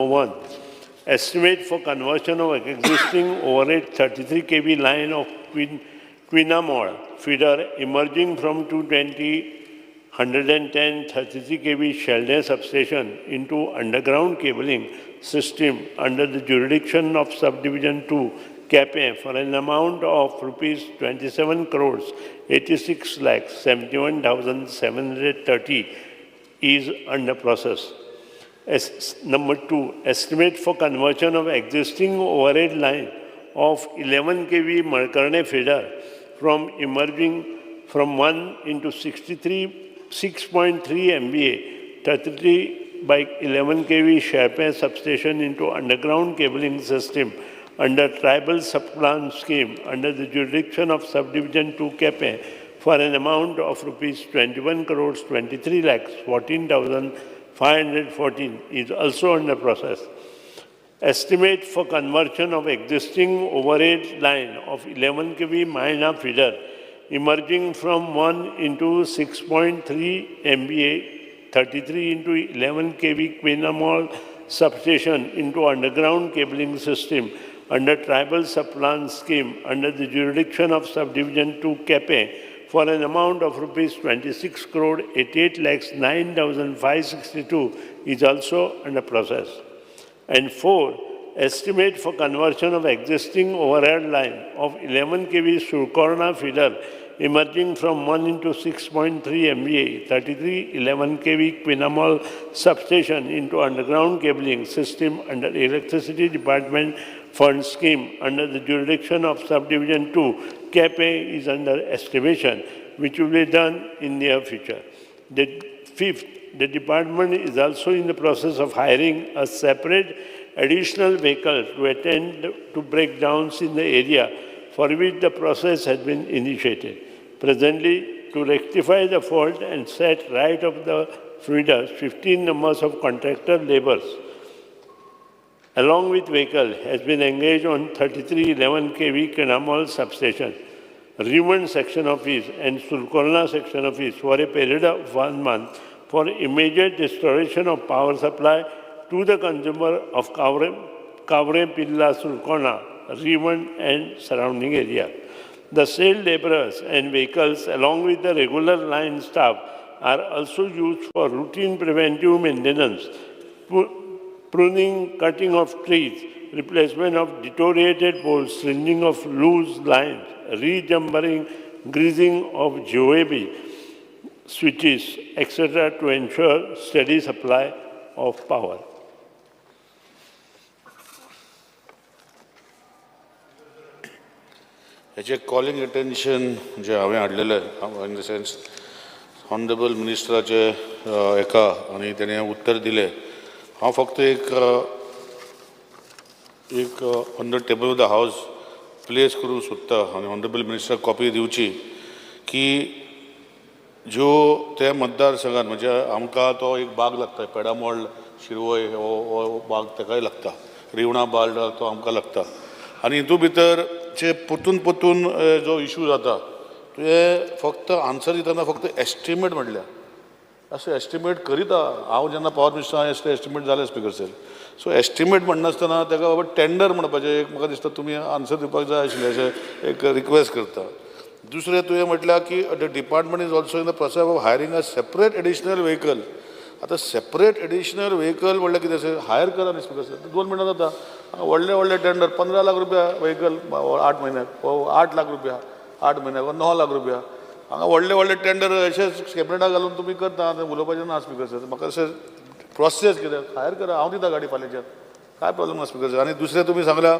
One, estimate for conversion of existing overhead 33 kV line of Quinamol feeder emerging from 220 110 33 kV Sheldon substation into underground cabling system under the jurisdiction of Subdivision 2 Quepem for an amount of rupees 27 crores 86 lakhs 71,730 is under process. Number two, estimate for conversion of existing overhead line of 11 kV Malkarne feeder from emerging from 1 into 6.3 MVA 33 by 11 kV Sherpe substation into underground cabling system under tribal subplan scheme under the jurisdiction of Subdivision 2 Quepem for an amount of rupees 21 crores 23 lakhs 14,514 is also under process. Estimate for conversion of existing overhead line of 11 kV Maina feeder emerging from 1 into 6.3 MVA 33 into 11 kV Quinamol substation into underground cabling system under tribal subplan scheme under the jurisdiction of Subdivision 2 Quepem for an amount of rupees 26 crore 88 lakhs 9,562 is also under process. And four, estimate for conversion of existing overhead line of 11 kV Sulcorna feeder emerging from 1 into 6.3 MVA 33 11 kV Quinamol substation into underground cabling system under Electricity Department Fund Scheme under the jurisdiction of Subdivision 2 Quepem is under estimation, which will be done in near future. The fifth, the department is also in the process of hiring a separate additional vehicle to attend to breakdowns in the area, for which the process has been initiated. Presently, to rectify the fault and set right of the feeders, 15 numbers of contractor laborers along with vehicle has been engaged on 3311 kV Quinamol substation, Remand section office and Sulcorna section office for a period of 1 month for immediate restoration of power supply to the consumer of Kavre Pilla, Sulcorna, Remand and surrounding area. The sale laborers and vehicles along with the regular line staff are also used for routine preventive maintenance, pruning, cutting of trees, replacement of deteriorated poles, stringing of loose lines, rejumpering, greasing of GOAB switches, etc. to ensure steady supply of power. हेचे calling attention जे हांवें हाडलेलें in the sense honourable मिनिस्टराचे हेका आनी तेणें उत्तर दिलें. हांव फक्त एक एक on the table of the house place करूंक सोदता आनी ऑनरेबल मिनिस्टराक कॉपी दिवची की ज्यो ते मतदारसंघात म्हणजे आमकां तो एक भाग लागता, पेडामोळ शिरवय हो भाग तेकाय लागता, रिवणा बाल तो आमकां लागता आनी हितून भितर जे परतून परतून जो इशू जाता तुवें फक्त आन्सर दितना फक्त एस्टिमेट म्हणल्या, अशें एस्टिमेट करीत हांव जेन्ना पावर मिनिस्टर अशें एस्टिमेट जालें स्पिकर सर. सो एस्टिमेट म्हणनासतना तेका बाबा टेंडर म्हणपाचें एक म्हाका दिसता तुमी आन्सर दिवपाक जाय आशिल्लें अशें एक रिक्वेस्ट करता. दुसरें तुवें म्हटल्यार की the department is also in the process of hiring a separate additional vehicle. आतां सेपरेट एडिशनल व्हेकल म्हणल्यार कितें अशें हायर करा न्ही स्पिकर सर, 2 मिनटां जाता. व्हडले व्हडले टेंडर 15 लाख रुपया व्हेकल 8 म्हयन्याक, 8 लाख रुपया 8 म्हयन्याक, 9 लाख रुपया, हांगा व्हडले व्हडले टेंडर अशेच कॅबिनेटाक घालून तुमी करता आनी उलोवपाचें ना स्पिकर सर. म्हाका अशें प्रोसेस कितें हायर करा, हांव दिता गाडी फाल्यांच्यान, काय प्रॉब्लम ना स्पिकर सर. आनी दुसरें तुमी सांगलां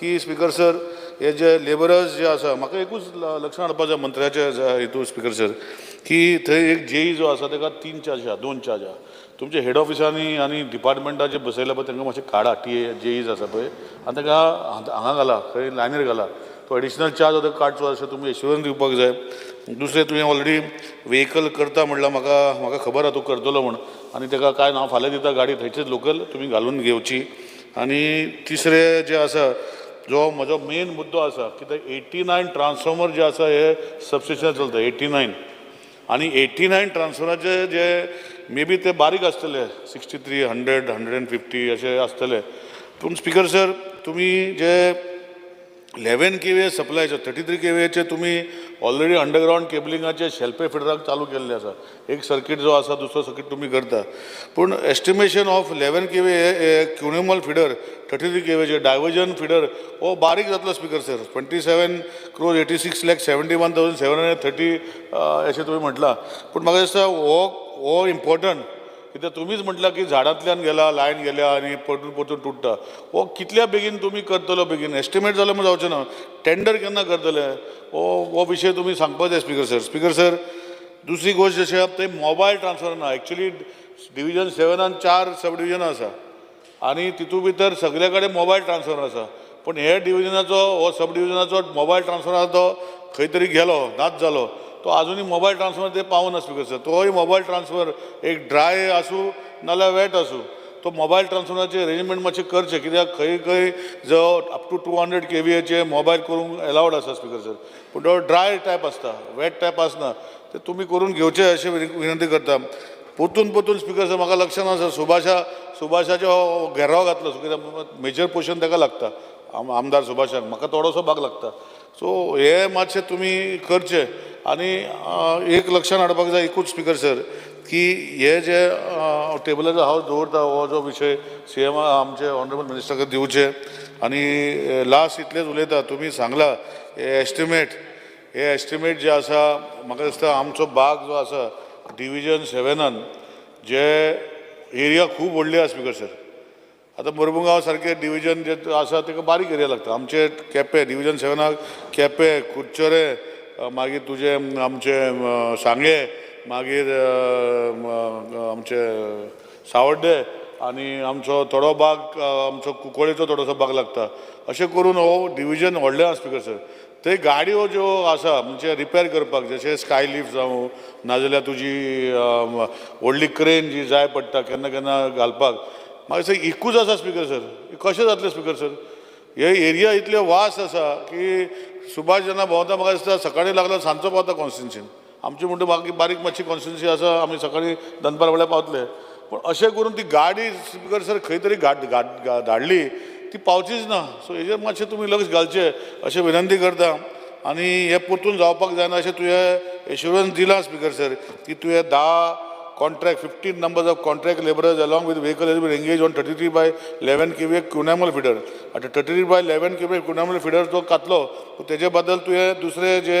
की स्पिकर सर हे जे लेबरर्स जे आसा म्हाका एकूच लक्षां हाडपा जाय मंत्र्याच्या हितून स्पिकर सर की थंय एक जेई जो आसा तेका 3 चार्ज आहा, 2 चार्ज आहा. तुमचे हेड ऑफिसांनी आनी डिपार्टमेंटाचे बसयला पळय तांकां मातशें काडा, टी ए जेईज आसा पळय आनी तांकां हांगा घाला, खंय लायनीर घाला, तो एडिशनल चार्ज आतां काडचो अशें तुमी एश्युरन्स दिवपाक जाय. दुसरें तुवें ऑलरेडी व्हेकल करता म्हणल्यार म्हाका खबर आहा तूं करतलो म्हूण आनी ताका काय ना फाल्यां दिता गाडी थंयचीच लोकल तुमी घालून घेवची. आनी तिसरें जें आसा जो म्हजो मेन मुद्दो आसा की ते 89 ट्रान्सफॉर्मर जे आसा हे सबस्टेशन चलता 89 आनी 89 ट्रान्सफराचे जे मे बी ते बारीक आसतले, 63, 100, 150 अशे आसतले. पूण स्पिकर सर, तुमी जे 11 केवीए सप्लायचे, 33 केवीएचे तुमी ऑलरेडी अंडरग्रावंड केबलिंगाचे शेल्पे फिडराक चालू केल्ले आसा. एक सर्कीट जो आसा, दुसरो सर्कीट तुमी करता. पूण estimation of 11 KV Kunnumal feeder, 33 केवीएचे diversion feeder हो बारीक जातलो speaker sir. 27 crore 86 lakh 71,730 अशें तुमी म्हटलां. पूण म्हाका दिसता हो इम्पॉर्टंट, कित्याक तुमीच म्हटलां की झाडांतल्यान गेला, लायन गेल्या आनी परतून परतून तुट्टा. हो कितल्या बेगीन तुमी करतलो? बेगीन एस्टिमेट जाल्यार म्हूण जावचें ना. टेंडर केन्ना करतले, हो विशय तुमी सांगपाक जाय स्पिकर सर. स्पिकर सर, दुसरी गोश्ट जशें आहा ते मोबायल ट्रान्सफर ना. एक्चुली डिविजन सेवनान चार सब डिविजनां आसा आनी तितू भितर सगळे कडेन मोबायल ट्रान्सफर आसा. पूण हे डिविजनाचो, हो सब डिविजनाचो मोबायल ट्रान्सफर आसा, तो खंय तरी गेलो, नाच जालो. तो आजुनूय मोबायल ट्रान्सफर ते पावना स्पिकर सर. तोय मोबायल ट्रान्सफर एक ड्राय आसूं नाल्यार वेट आसूं, तो मोबायल ट्रान्सफराचे अरेंजमेंट मातशें करचें, कित्याक खंय खंय जो अप टू 200 केवीएचे मोबायल करूंक एलावड आसा स्पिकर सर. पूण तो ड्राय टायप आसता, वेट टायप आसना. ते तुमी करून घेवचे अशें विनंती करता. परतून परतून स्पिकर सर, म्हाका लक्षान आसा, सुभाषाचो हो घेराव घातलो, कित्याक मेजर पोर्शन ताका लागता, आमदार सुभाषाक. म्हाका थोडोसो भाग लागता. सो हे मातशें तुमी करचें. आनी एक लक्षान हाडपाक जाय एकूच स्पिकर सर, की हे जे टेबलाचो हांव दवरता, हो जो विशय सीएम आमचे ऑनरेबल मिनिस्टराक दिवचे. आनी लास्ट इतलेंच उलयता, तुमी सांगला हे एस्टिमेट जे आसा, म्हाका दिसता आमचो भाग जो आसा डिविजन सेवेनान, जे एरिया खूब व्हडली आसा स्पिकर सर. आतां मोरमुगांव सारकें डिविजन जे आसा, ताका बारीक एरिया लागता. आमचे केपें डिविजन सेवेनाक केपें, कुडचरें, मागीर तुजें आमचें सांगें, मागीर आमचें सावड्डे आनी आमचो थोडो भाग आमचो कुंकळेचो थोडोसो भाग लागता. अशें करून हो डिविजन व्हडलें आसा स्पिकर सर. ते गाडयो ज्यो आसा म्हणजे रिपेर करपाक, जशें स्काय लिफ्ट जावं, नाजाल्यार तुजी व्हडली क्रेन जी जाय पडटा केन्ना केन्ना घालपाक, म्हाका दिसता एकूच आसा स्पिकर सर. कशें जातलें स्पिकर सर? हे एरिया इतले वास्ट आसा की सुभाष जेन्ना भोंवता, म्हाका दिसता सकाळीं लागलो सांजचो पावता कॉन्स्टिट्युन्सीन. आमची म्हणटा बाकी बारीक मातशी कॉन्स्टिट्युन्सी आसा, आमी सकाळीं दनपार वेळार पावतले. पूण अशें करून ती गाडी स्पिकर सर खंय तरी घाट घाट धाडली, ती पावचीच ना. सो हेजेर मातशें तुमी लक्ष घालचें अशें विनंती करता. आनी हें परतून जावपाक जायना अशें तुवें एश्युरन्स दिलां स्पिकर सर, की तुवें 10 contract, 15 numbers of contract labourers along with vehicle has been engaged on 33 by 11 kV Kunnumal feeder. आतां 33 by 11 kV Kunnumal feeder जो घातलो, तेजे बद्दल तुवें दुसरे जे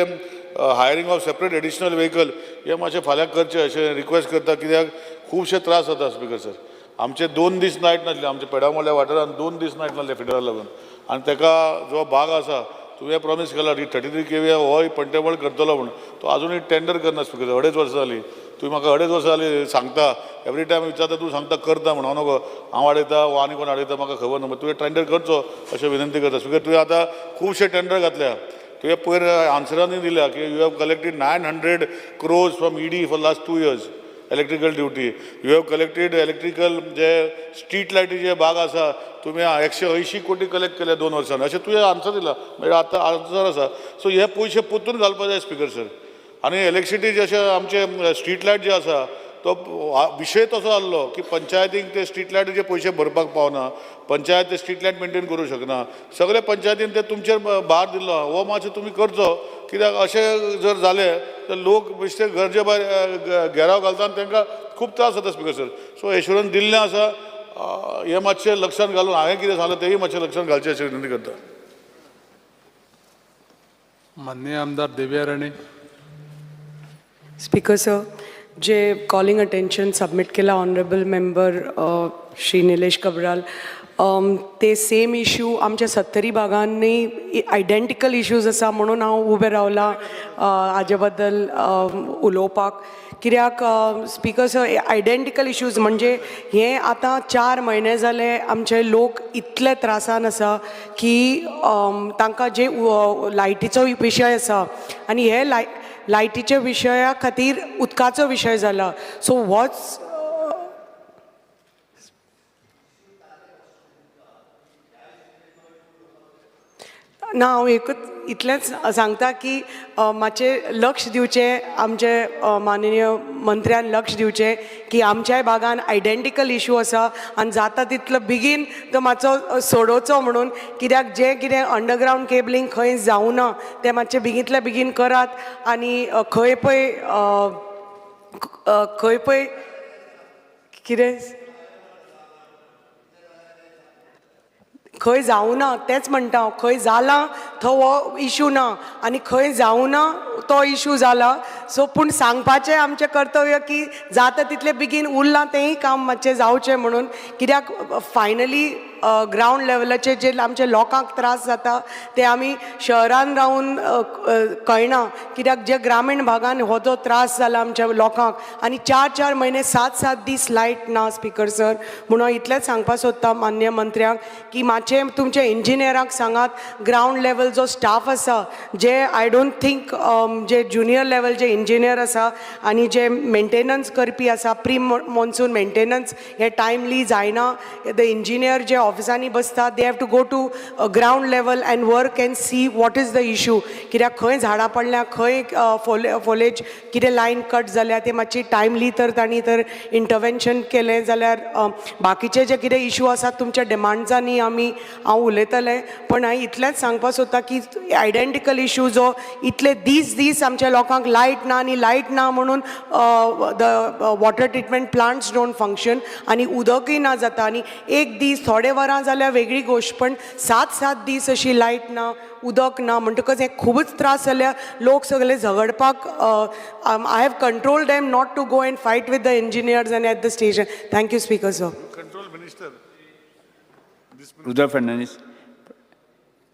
hiring of separate additional vehicle हे मातशें फाल्यां करचें अशें रिक्वेस्ट करता, कित्याक खुबशे त्रास जाता स्पिकर सर. आमचे 2 दीस लायट नासले. आमच्या पेडामोल्या वाठारांत 2 दीस लायट नासले फिडरा लागून. आनी ताका जो भाग आसा, तुवें प्रॉमीस केला की 33 केवी होय पेंटेबल करतलो म्हूण, तो आजुनूय टेंडर करना स्पिकर. अडेच वर्सां जालीं. तुवें म्हाका अडेच वर्सां जालीं सांगता, एवरी टायम विचारता, तूं सांगता करता म्हूण. हांव नको हांव हाडयता वो आनी कोण हाडयता म्हाका खबर ना. तुवें टेंडर करचो अशें विनंती करता स्पिकर. तुवें आतां खुबशे टेंडर घातल्या. तुवें पयर आन्सरांनी दिल्या की you have collected 900 crores from ED for last 2 years electrical duty. You have collected electrical J street लायटीचे भाग आसा, तुमी 180 कोटी कलेक्ट केले 2 वर्सान, अशें तुवें आन्सर दिला. म्हणजे आतां आन्सर आसा. सो हे पयशे परतून घालपा जाय स्पिकर सर. आनी इलेक्ट्रिसिटी जशें आमचे स्ट्रीट लायट जे आसा, तो विशय तसो आहलो की पंचायतीक ते स्ट्रीट लायटीचे पयशे भरपाक पावना, पंचायत ते स्ट्रीट लायट मेंटेन करूं शकना. सगळे पंचायतीन ते तुमचेर भार दिल्लो आहा. हो मातसो तुमी करचो, कित्याक अशें जर जालें तर लोक बेश्टे गरजे भायर घेराव घालता आनी तांकां खूब त्रास जाता स्पिकर सर. सो एश्युरन्स दिल्लें आसा, हें मातशें लक्षांत घालून हांवें कितें सांगलें तेंय मातशें लक्षांत घालचें अशें विनंती करता. माननीय आमदार देविया राणे. स्पीकर सर, जे कॉलिंग अटेन्शन सबमिट केला honourable member Shri Nilesh Cabral, ते सेम इशू आमच्या सत्तरी भागांनी आयडेंटिकल इश्यूज आसा, म्हणून हांव उबें रावलां हाजे बद्दल उलोवपाक. कित्याक स्पीकर सर, आयडेंटिकल इश्यूज म्हणजे हे आतां 4 म्हयने जाले, आमचे लोक इतले त्रासान आसा की तांकां जे लायटीचो विशय आसा आनी हे लायटीच्या विशया खातीर उदकाचो विशय जाला. सो होच ना, हांव एकूच इतलेंच सांगता की मातशें लक्ष दिवचें आमचे माननीय मंत्र्यान, लक्ष दिवचें की आमच्याय भागान आयडेंटिकल इशू आसा आनी जाता तितलो बेगीन तो मातसो सोडोवचो म्हणून, कित्याक जें कितें अंडरग्रावंड केबलिंग खंय जावना तें मातशें बेगींतल्या बेगीन करात आनी खंय पळय खंय पळय कितें खंय जावना तेंच म्हणटा हांव. खंय जालां थंय हो इशू ना आनी खंय जावना तो इशू जाला. सो पूण सांगपाचें आमचें कर्तव्य की जाता तितलें बेगीन उरलां तेंय काम मातशें जावचें म्हणून, कित्याक फायनली ग्रावंड लेवलाचेर जे आमचे लोकांक त्रास जाता ते आमी शहरान रावन कळना, कित्याक जे ग्रामीण भागान हो जो त्रास जाला आमच्या लोकांक आनी चार चार म्हयने, सात सात दीस लायट ना स्पिकर सर. म्हणून हांव इतलेंच सांगपाक सोदता मान्य मंत्र्यांक की मातशें तुमच्या इंजिनियरांक सांगात, ग्रावंड लेवल जो स्टाफ आसा, जे I don't think J junior level J engineer आसा आनी जे मेंटेनन्स करपी आसा, प्री मॉन्सून मेंटेनन्स हे टायमली जायना. The engineer जे ऑफिसांनी बसता, they have to go to ground level and work and see what is the issue, कित्याक खंय झाडां पडल्या, खंय फोलेज कितें लायन कट जाल्या, ते मातशी टायमली तर तांणी तर इंटरवेन्शन केलें जाल्यार बाकीचे जे कितें इशू आसात तुमच्या डिमांड्सांनी आमी हांव उलयतलें. पण हांवें इतलेंच सांगपाक सोदता की आयडेंटिकल इशू जो इतले दीस दीस आमच्या लोकांक लायट ना आनी लायट ना म्हणून the water treatment plants don't function आनी उदकूय ना जाता आनी एक दीस थोडे वरां जाल्यार वेगळी गोश्ट, पण सात सात दीस अशी लायट ना, उदक ना म्हणटकच हें खुबूच त्रास जाल्या. लोक सगळे झगडपाक, I have control them not to go and fight with the engineers and at the station. Thank you, Speaker sir. Control minister. Rudra Fernandes,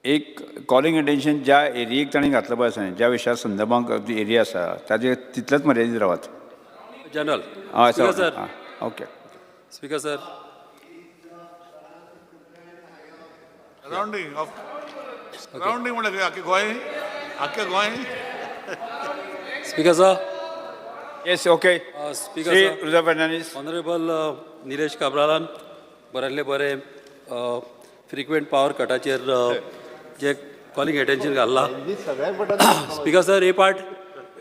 एक कॉलिंग अटेन्शन ज्या एरियेक ताणें घातलं पळय आसा, ज्या विशया संदर्भात एरिया आसा ताजे तितलेच मर्यादीत रावात. जनरल. हय. Speaker sir. Sir. Okay. Speaker sir. Surrounding of surrounding म्हणल्यार आख्खे गोंय, आख्खे Goa. Speaker sir. Yes, okay. Speaker Shri sir. Rudra Fernandes. Honourable Nilesh काब्रालान बरयल्ले बरें फ्रिक्वेंट पावर कटाचेर जे कॉलिंग एटेन्शन घाल्लां. स्पीकर सर, हे पाट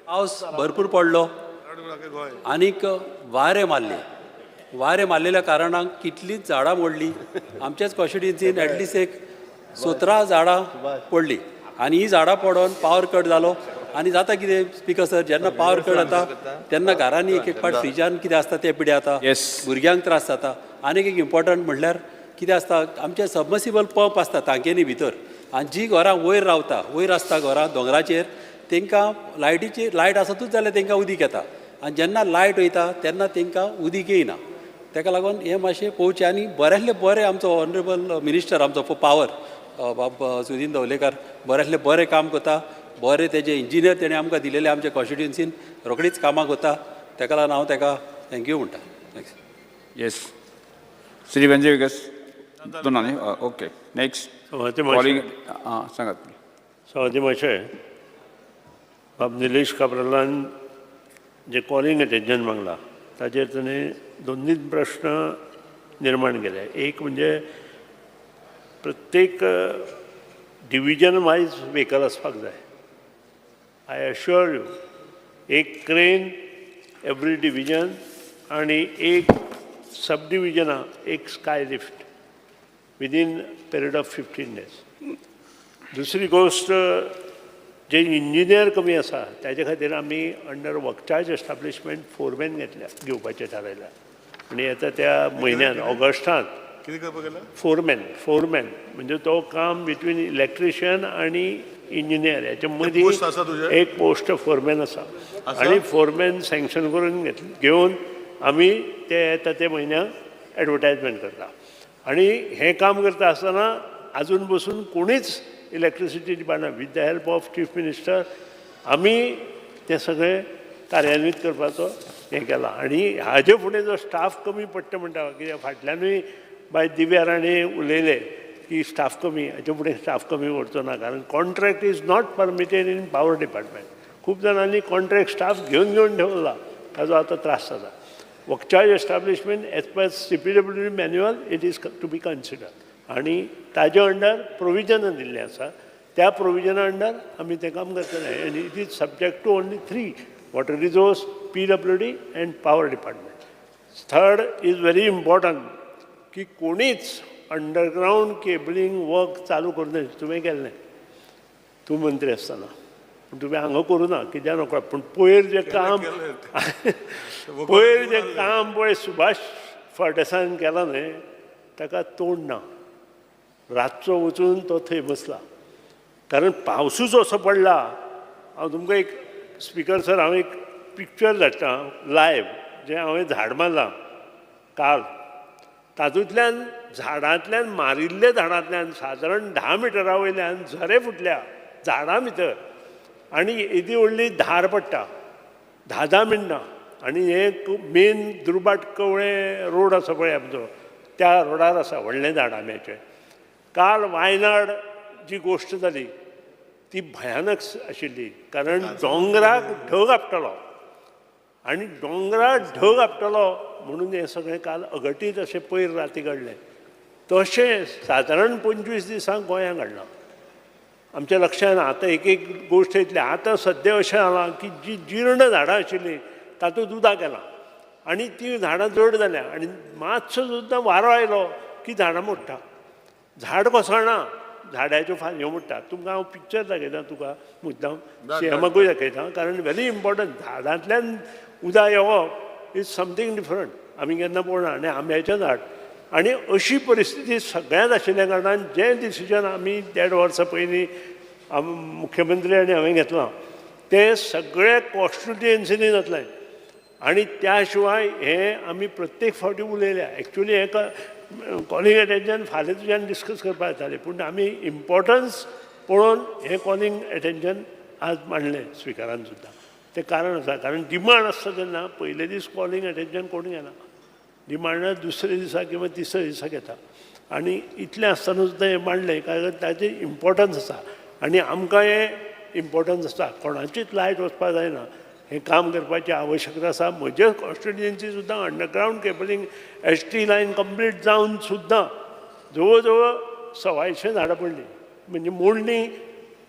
पावस भरपूर पडलो आनीक वारें मारलें. वारें मारलेल्या कारणान कितलींच झाडां मोडलीं. आमच्याच कॉन्स्टिट्युन्सीन एटलिस्ट एक 17 झाडां पडलीं आनी ही झाडां पडोन पावर कट जालो. आनी जाता कितें स्पीकर सर, जेन्ना पावर कट जाता तेन्ना घरांनी एक एक फावट फ्रिजान कितें आसता तें पिड्यार जाता. भुरग्यांक त्रास जाता. आनीक एक इम्पॉर्टंट म्हणल्यार कितें आसता, आमचे सबमर्सिबल पंप आसता तांकेनी भितर आनी जी घरां वयर रावता, वयर आसता घरां दोंगराचेर, तांकां लायटीची लायट आसतूच जाल्यार तांकां उदीक येता आनी जेन्ना लायट वयता तेन्ना तांकां उदीक येयना. ताका लागून हें मातशें पळोवचें. आनी बऱ्यांतलें बरें आमचो ऑनरेबल मिनिस्टर आमचो पावर बाब सुदीन दवलेकर बऱ्यांतलें बरें काम करता. बरें तेजे इंजिनियर तेणें आमकां दिलेले आमच्या कॉन्स्टिट्युन्सीन रोखडीच कामाक वता. ताका लागून हांव ताका thank you म्हणटा. Thanks. Yes, Shri वेंजे विगस तो ना न्ही? Okay, next. सभापती कॉलिंग महाशय. आं, सांगात. सभापती महाशय, बाब निलेश काब्रालान जे कॉलिंग अटेन्शन मागला ताजेर ताणें दोन तीन प्रश्न निर्माण केले. एक म्हणजे प्रत्येक डिविजन वायज व्हेकल आसपाक जाय. I assure you, एक क्रेन एवरी डिविजन आनी एक सब डिविजना एक sky lift within period of 15 days. दुसरी गोश्ट, जे इंजिनियर कमी आसा ताजे खातीर आमी under work charge establishment foreman घेतल्या, घेवपाचें थारायलां आनी येता त्या म्हयन्यान ऑगस्टांत. कितें करपाक गेला? फोरमॅन, फोरमॅन म्हणजे तो काम बिटवीन इलेक्ट्रिशियन आनी इंजिनियर हेच्या मदीं. post आसा तुजे? एक पोस्ट फोरमॅन आसा आनी फोरमॅन सँक्शन करून घेत घेवन आमी ते येता ते म्हयन्याक एडवर्टायजमेंट करता. आनी हें काम करता आसतना आजून बसून कोणीच electricity department, with the help of Chief Minister, आमी तें सगळें कार्यान्वीत करपाचो हें केलां. आनी हाजे फुडें जो स्टाफ कमी पडटा म्हणटा, कित्याक फाटल्यानूय बाय दिव्या राणे उलयले की स्टाफ कमी, हाचे फुडें स्टाफ कमी उरचो ना, कारण contract is not permitted in power department. खूब जाणांनी कॉन्ट्रॅक्ट स्टाफ घेवन घेवन ठेवला, ताजो आतां त्रास जाता. Work charge establishment as per CPWD manual, it is to be consider आनी ताजे अंडर प्रोविजन दिल्लें आसा. त्या प्रोविजना अंडर आमी तें काम करतले आनी it is subject to only three: water resource, PWD and power department. Third is very important की कोणीच अंडरग्रावंड केबलिंग वर्क चालू करूं नये. तुवें केल्लें, तूं मंत्री आसतना, पूण तुवें हांगा करूं ना कित्याक नकळो. पूण पयर जें काम पळय सुभाष फळदेसायान केलां न्हय, ताका तोंड ना. रातचो वचून तो थंय बसला कारण पावसूच असो पडला. हांव तुमकां एक, स्पिकर सर, हांव एक पिक्चर धाडटा लायव, जें हांवें झाड मारलां काल. तातूंतल्यान झाडांतल्यान, मारिल्ल्या झाडांतल्यान सादारण 10 मिटरा वयल्यान झरे फुटल्या झाडां भितर आनी येदी व्हडली धार पडटा 10-10 मिनटां. आनी हे मेन दुर्भाट कवळें रोड आसा पळय आमचो, त्या रोडार आसा व्हडलें झाड आंब्याचें. काल वायनाड जी गोश्ट जाली ती भयानक आशिल्ली, कारण दोंगराक ढग आपटलो आनी दोंगराक ढग आपटलो म्हणून हें सगळें काल अघटीत अशें पयर राती घडलें. तशें सादारण 25 दिसांक गोंयांत घडलां. आमच्या लक्षांत आतां एक एक गोश्ट येतली. आतां सद्या अशें जालां की जी जीर्ण झाडां आशिल्लीं तातूंत उदक गेलां आनी ती झाडां जड जाल्या आनी मातसो सुद्दां वारो आयलो की झाडां मोडटा, झाड कोसळना, झाडाच्यो फांदयो मोडटा. तुमकां हांव पिक्चर दाखयता, तुका मुद्दाम सीएमाकूय दाखयता, कारण व्हेरी इम्पॉर्टंट. झाडांतल्यान उदक येवप is something different, आमी केन्ना पळोवना. आनी आंब्याचें झाड आनी अशी परिस्थिती सगळ्यांत आशिल्ल्या कारणान जें डिसिजन आमी देड वर्सां पयलीं मुख्यमंत्री आनी हांवें घेतलां तें सगळें कॉन्स्टिट्युएन्सीनी जातलें. आनी त्या शिवाय हें आमी प्रत्येक फावटी उलयल्या. एक्चुली हें कॉलिंग एटेन्शन फाल्यां तुज्यान डिस्कस करपाक जातालें, पूण आमी इम्पॉर्टन्स पळोवन हें कॉलिंग एटेन्शन आज मांडलें स्पिकरान सुद्दां. तें कारण आसा, कारण डिमांड आसता तेन्ना पयले दीस कॉलिंग एटेन्शन कोण घेना. डिमांड दुसऱ्या दिसा किंवा तिसऱ्या दिसा घेता. आनी इतलें आसतना सुद्दां हें मांडलें कारण ताचें इम्पॉर्टन्स आसा आनी आमकां हें इम्पॉर्टन्स आसा. कोणाचीच लायट वचपाक जायना, हें काम करपाची आवश्यकता आसा. म्हजे कॉन्स्टिट्युएन्सी सुद्दां underground cabling HT line complete जावन सुद्दां जवळ जवळ 125 झाडां पडलीं, म्हणजे मोडलीं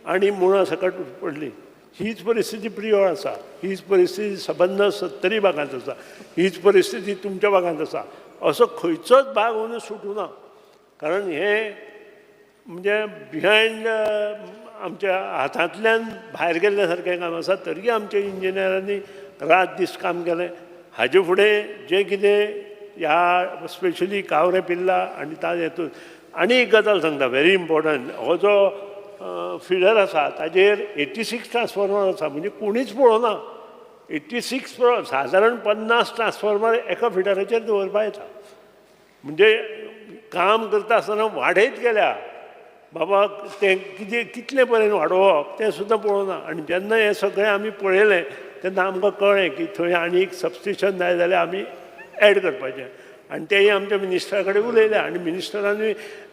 आनी मुळां सकट पडलीं. हीच परिस्थिती प्रियोळ आसा, हीच परिस्थिती सबंद सत्तरी भागांत आसा, हीच परिस्थिती तुमच्या भागांत आसा. असो खंयचोच भाग अंदू सुटूं ना, कारण हें म्हणजे बिहायंड, आमच्या हातांतल्यान भायर गेल्ल्या सारकें काम आसा. तरी आमच्या इंजिनियरांनी रात दीस काम केलें. हाजे फुडें जें कितें ह्या स्पेशली कावरें पिल्ला आनी ताजे हेतून आनी एक गजाल सांगता, व्हेरी इम्पॉर्टंट. हो जो फिडर आसा ताजेर 86 ट्रान्सफॉर्मर आसा, म्हणजे कोणीच पळोवना. 86, सादारण 50 ट्रान्सफॉर्मर एका फिडराचेर दवरपा येता. म्हणजे काम करता आसतना वाडयत गेल्या बाबा, तें कितें कितलें पर्यंत वाडोवप तें सुद्दां पळोवना. आनी जेन्ना हें सगळें आमी पळयलें तेन्ना आमकां कळ्ळें की थंय आनी एक सबस्टेशन जाय जाल्यार आमी एड करपाचें. आनी तेंय आमच्या मिनिस्टरा कडेन उलयलें आनी मिनिस्टरानूय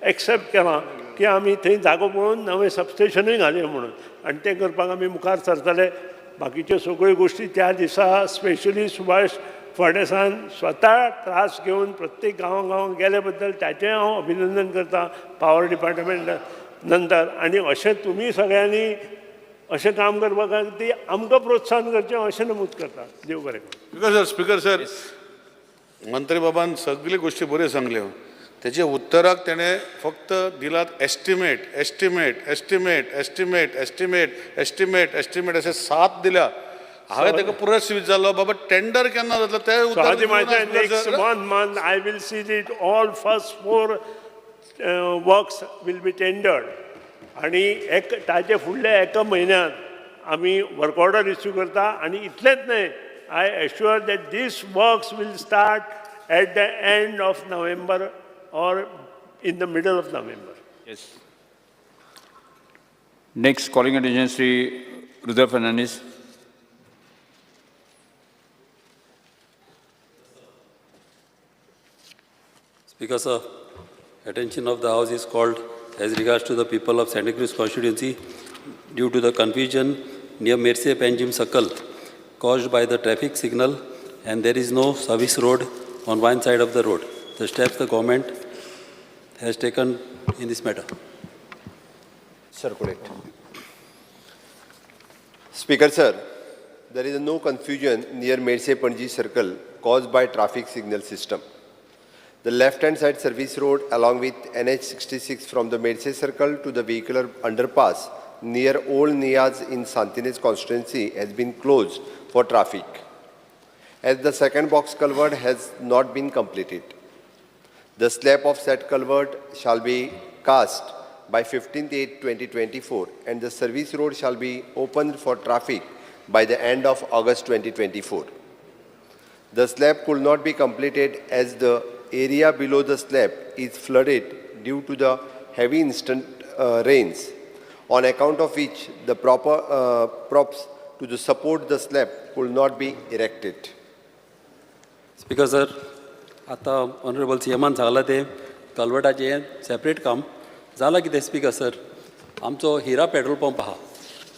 एक्सेप्ट केलां की आमी थंय जागो पळोवन नवें सबस्टेशनूय घालया म्हणून. आनी तें करपाक आमी मुखार सरतले. बाकीच्यो सगळ्यो गोश्टी त्या दिसा स्पेशली सुभाष फळदेसान स्वता त्रास घेवन प्रत्येक गांवां गांवांत गेले बद्दल ताचें हांव अभिनंदन करता पावर डिपार्टमेंट नंतर. आनी अशें तुमी सगळ्यांनी अशें काम करपा खातीर आमकां प्रोत्साहन करचें अशें नमूद करता. देव बरें करूं. स्पीकर सर, स्पीकर सर, मंत्री बाबान सगळ्यो गोश्टी बऱ्यो सांगल्यो. तेजे उत्तराक तेणें फक्त दिलात estimate, estimate, estimate, estimate, estimate, estimate, estimate अशे सात दिल्या. हांवें ताका पुराय विचारलो, बाबा टेंडर केन्ना जातलो? तें So उत्तर Adi दिवंक ना. Maharaj, next sir. One month, I will see that all first four works will be tendered. आणि एक ताजे फुडल्या एका म्हयन्यात आमी वर्क ऑर्डर इश्यू करता. आनी इतलेंच न्हय, I assure that this works will start at the end of November or in the middle of November. Yes. Next calling attention, Shri Rudra Fernandes. Speaker sir, attention of the House is called as regards to the people of Santa Cruz constituency due to the confusion near Merce Panjim Circle caused by the traffic signal and there is no service road on one side of the road. The steps the government has taken in this matter. Circulate. Speaker sir, there is no confusion near Medse Panji circle caused by traffic signal system. The left-hand side service road along with NH66 from the Medse circle to the vehicular underpass near Old Niaz in Santinez constituency has been closed for traffic, as the second box culvert has not been completed. The slab of said culvert shall be cast by 15/8/2024 and the service road shall be opened for traffic by the end of August 2024. The slab could not be completed as the area below the slab is flooded due to the heavy instant rains, on account of which the proper props to the support the slab could not be erected. Speaker sir, आतां honourable C एमान सांगलां तें कलवटाचें separate काम जालां. कितें speaker sir, आमचो हिरा petrol pump आहा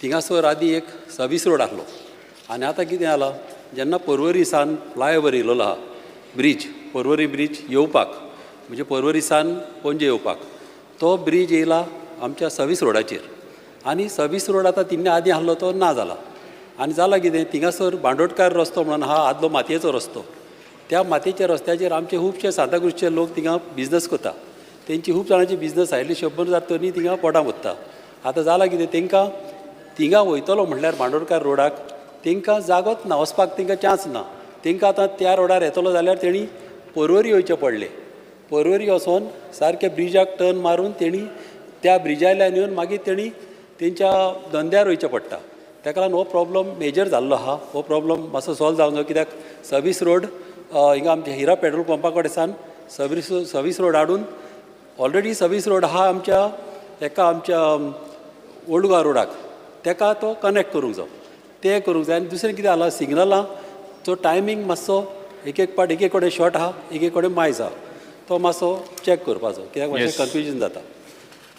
थिंगासर आदी एक सर्वीस रोड आसलो आनी आतां कितें जालां, जेन्ना पर्वरी सान फ्लायओवर येयलेलो आहा, ब्रीज, पर्वरी ब्रीज येवपाक, म्हणजे पर्वरी सान पणजे येवपाक तो ब्रीज येयला आमच्या सर्वीस रोडाचेर. आनी सर्वीस रोड आतां तिन्ने आदीं आसलो तो ना जाला. आनी जाला कितें, थिंगासर बांदोडकार रस्तो म्हणून आहा, आदलो मातयेचो रस्तो. त्या मातयेच्या रस्त्याचेर आमचे खुबशे सांताक्रूजचे लोक थिंगा बिजनस करता. तेंची खूब जाणांची बिजनस आयिल्ली 100 जाता तरी थिंगा पोटां वता. आतां जालां कितें, तेंकां थिंगा वयतलो म्हणल्यार बांदोडकार रोडाक तेंकां जागोच ना, वचपाक तेंकां चान्स ना. तेंकां आतां त्या रोडार येतलो जाल्यार तेणी पर्वरी वयचें पडलें. पर्वरी वचोन सारकें ब्रिजाक टर्न मारून तेणी त्या ब्रिजांतल्यान येवन मागीर तेणी तेंच्या धंद्यार वयचें पडटा. ताका लागून हो प्रॉब्लम मेजर जाल्लो आहा. हो प्रॉब्लम मातसो सॉल्व जावंक जाय, कित्याक सर्वीस रोड हिंगा आमच्या हिरा पेट्रोल पंपा कडेन सान सर्वीस रोड हाडून ऑलरेडी सर्वीस रोड आहा आमच्या एका आमच्या ओल्ड गोवा रोडाक, तेका तो कनेक्ट करूंक जाय, तें करूंक जाय. आनी दुसरें कितें जाला, सिग्नलाचो टायमींग मातसो एक एक पाट एक एक कडेन शॉर्ट आहा, एक एक कडेन मायज आहा, तो मातसो चॅक करपाचो, कित्याक मातशें कन्फ्युजन जाता.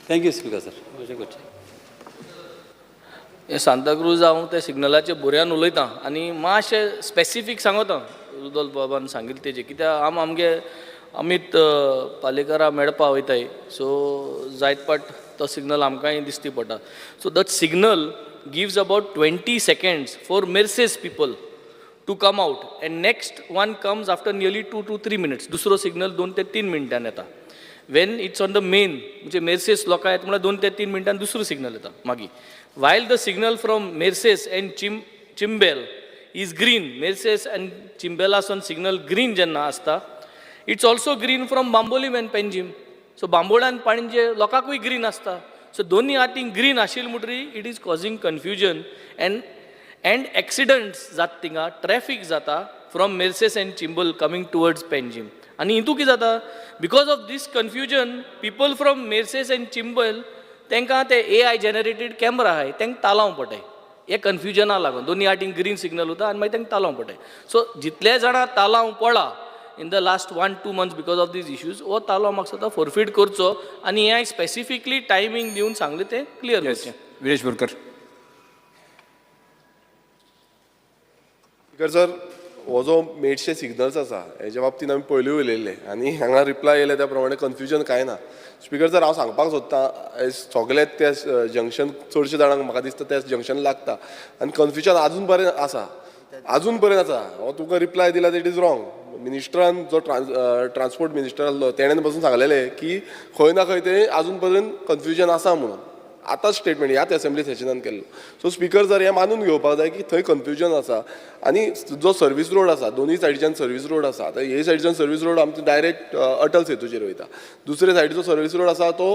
Thank you speaker sir. अशें करचें. हें सांताक्रूज हांव त्या सिग्नलाचे बऱ्यान उलयतां आनी मातशें स्पेसिफीक सांगता रुदोल्फ बाबान सांगिल्लें तेजें, कित्याक आम आमगे अमीत पालेकरा मेळपा वयताय, सो जायत पाट तो सिग्नल आमकांय दिश्टी पडटा. So that signal gives about 20 seconds for Merces people to come out and next one comes after nearly 2 to 3 minutes. दुसरो सिग्नल 2 ते 3 मिनटान येता when it's on the main, म्हणजे मेर्सेस लोकां येता म्हणल्यार 2 ते 3 मिनटान दुसरो सिग्नल येता. मागीर while the signal from Merces and Chimbel is green, Merces and चिंबेलासून signal green जेन्ना आसता, it's also green from Bambolim and Panjim. So Bambolim आनी पणजे लोकांकूय ग्रीन आसता. सो दोनूय हातीन ग्रीन आशिल्ले म्हणटरी it is causing confusion and accidents जाता थिंगा, ट्रॅफीक जाता from Merces and Chimbel coming towards Panjim. आनी हितू कितें जाता, because of this confusion, people from Merces and Chimbel तांकां ते एआय जनरेटेड कॅमरा आहाय, तांकां तालांव पडटाय. हे कन्फ्युजना लागून दोनी हातीन ग्रीन सिग्नल उरता आनी मागीर तांकां तालांव पडटाय. सो जितले जाणां तालांव पडला in the last 1-2 months because of these issues, हो तालांव म्हाका दिसता फोरफीट करचो आनी हें स्पेसिफिकली टायमींग दिवन सांगलें तें क्लियर करचें. विरेश बोरकर. स्पीकर सर, हो जो मेडशे सिग्नल्स आसा हेच्या बाबतींत आमी पयलीं उलयल्ले आनी हांगा रिप्लाय येयले त्या प्रमाणे कन्फ्युजन कांय ना. स्पीकर सर, हांव सांगपाक सोदतां, सगळे ते जंक्शन चडशे जाणांक म्हाका दिसता त्या जंक्शन लागता आनी कन्फ्युजन आजून पर्यंत आसा, आजून पर्यंत आसा. हो तुका रिप्लाय दिला, it is wrong. मिनिस्टरान जो ट्रान्सपोर्ट मिनिस्टर आसलो तेणेन पसून सांगलेलें की खंय ना खंय ते आजून पर्यंत कन्फ्युजन आसा म्हणून. आतां स्टेटमेंट ह्याच असेंब्ली सेशनान केल्लो. सो स्पीकर सर, हें मानून घेवपाक जाय की थंय कन्फ्युजन आसा आनी जो सर्वीस रोड आसा, दोनूय सायडीच्यान सर्वीस रोड आसा. आतां हे सायडीच्यान सर्वीस रोड आमचो डायरेक्ट अटल सेतूचेर वयता, दुसरे सायडीचो सर्वीस रोड आसा तो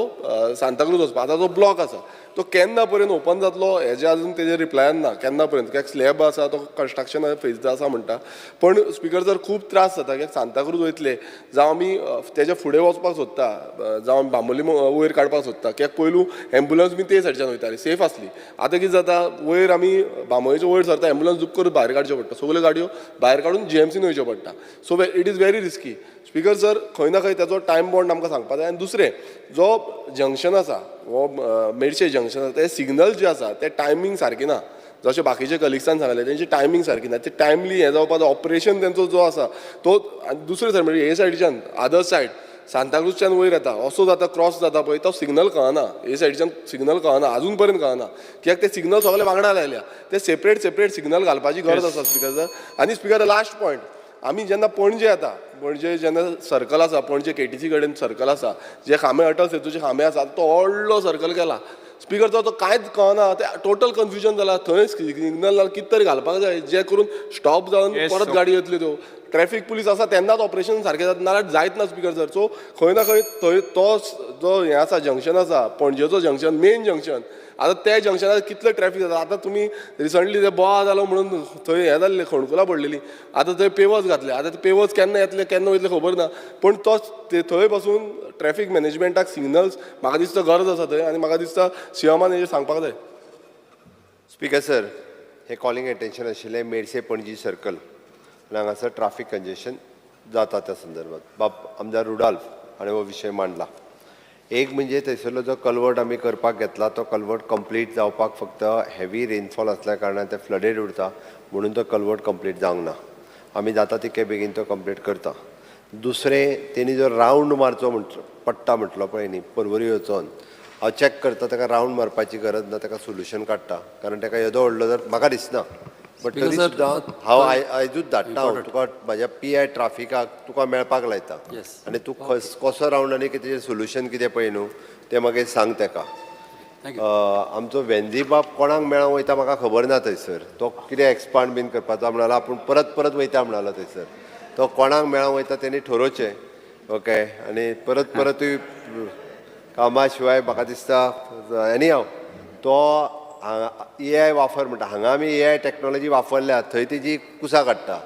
सांताक्रूज वचपा. आतां जो ब्लॉक आसा तो केन्ना पर्यंत ओपन जातलो हेजे अजून तेजेर रिप्लायन ना केन्ना पर्यंत, कित्याक स्लॅब आसा तो कन्स्ट्रक्शन फेज आसा म्हणटा. पण स्पीकर सर, खूब त्रास जाता कित्याक सांताक्रूज वयतले जावं आमी तेज्या फुडें वचपाक सोदता, जावं बांबोली वयर काडपाक सोदता, कित्याक पयलू एम्बुलन्स बी ते सायडच्यान वयताली, सेफ आसली. आतां कितें जाता, वयर आमी बांबोळेचे वयर सरता, एम्बुलन्स झूप करून भायर काडच्यो पडटा, सगल्यो गाडयो भायर काडून जीएमसीन वयच्यो पडटा. So it is very risky, Speaker sir. खंय ना खंय ताजो टायम बॉन्ड आमकां सांगपा जाय. आनी दुसरें, जो जंक्शन आसा, हो मेडशे जंक्शन आसा, ते सिग्नल जे आसा ते टायमींग सारकी ना. जशें बाकीचे कलिग्सान सांगलें, तेंची टायमींग सारकी ना, ते टायमली हें जावपा जाय, ऑपरेशन तेंचो जो आसा तो. आनी दुसरें सर, म्हणजे हे सायडीच्यान अदर सायड सांताक्रूजच्यान वयर येता असो जाता क्रॉस जाता पळय तो सिग्नल कळना हे सायडीच्यान सिग्नल कळना अजून पर्यंत कळना कित्याक ते सिग्नल सगळे वांगडा लायल्या ते सेपरेट सेपरेट सिग्नल घालपाची गरज आसा स्पिकर सर. आनी स्पिकर लास्ट पॉयंट आमी जेन्ना पणजे येता पणजे जेन्ना सर्कल आसा पणजे केटीसी कडेन सर्कल आसा जे खांबे अटल सेतूचे खांबे आसा तो व्हडलो सर्कल केला स्पिकर तो कांयच कळना ते टोटल कन्फ्युजन जाला थंय सिग्नल कितें तरी घालपाक जाय जे करून स्टॉप जावन परत गाडी येतल्यो त्यो ट्रॅफिक पुलीस आसा तेन्नाच ऑपरेशन सारकें जाता नाल्यार जायत ना स्पिकर सर. सो खंय ना खंय थंय तो जो हें आसा जंक्शन आसा पणजेचो जंक्शन मेन जंक्शन आतां त्या जंक्शनार कितलें ट्रॅफिक जाता आतां तुमी रिसंटली ते बोवा जालो म्हणून थंय हें जाल्लें खणकुलां पडलेलीं आतां थंय पेवर्स घातले आतां ते पेवर्स केन्ना येतले केन्ना वयतले खबर ना पूण तो थंय पासून ट्रॅफिक मॅनेजमेंटाक सिग्नल्स म्हाका दिसता गरज आसा थंय आनी म्हाका दिसता सीएमान हेजेर सांगपाक जाय. स्पिकर सर, हे कॉलिंग अटेन्शन आशिल्लें मेडसे पणजी सर्कल आनी हांगासर ट्राफीक कंजेशन जाता त्या संदर्भात बाब आमदार रुडाल्फ हाणें हो विशय मांडला. एक म्हणजे थंयसरलो जो कलवर्ट आमी करपाक घेतला तो कलवर्ट कंप्लीट जावपाक फक्त हेवी रेनफॉल आसल्या कारणान ते फ्लडेड उरता म्हणून तो कलवर्ट कंप्लीट जावंक ना. आमी जाता तितके बेगीन तो कंप्लीट करता. दुसरें तेणी जो रावंड मारचो पडटा म्हटलो पळय न्ही पर्वरी वचोन हांव चॅक करता ताका रावंड मारपाची गरज ना ताका सोल्युशन काडटा कारण ताका येदो व्हडलो जर म्हाका दिसना बट तरी सुद्दां हांव आयजूच धाडटा हांव तुका म्हाज्या पी I ट्राफिकाक तुका मेळपाक लायता आनी तूं कसो रावंड आनी कितें सोल्युशन कितें पळय न्हू तें मागीर सांग ताका. आमचो वेंदी बाब कोणाक मेळोंक वयता म्हाका खबर ना थंयसर तो कितें एक्सपांड बीन करपाचो म्हणालो आपूण परत परत वयता म्हणालो थंयसर तो कोणाक मेळोंक वयता तेणी ठरोवचें ओके आनी परत परतूय कामा शिवाय म्हाका दिसता एनी हांव तो ए I वापर म्हणटा हांगा आमी ए I technology वापरल्या थंय तेजी कुसां काडटा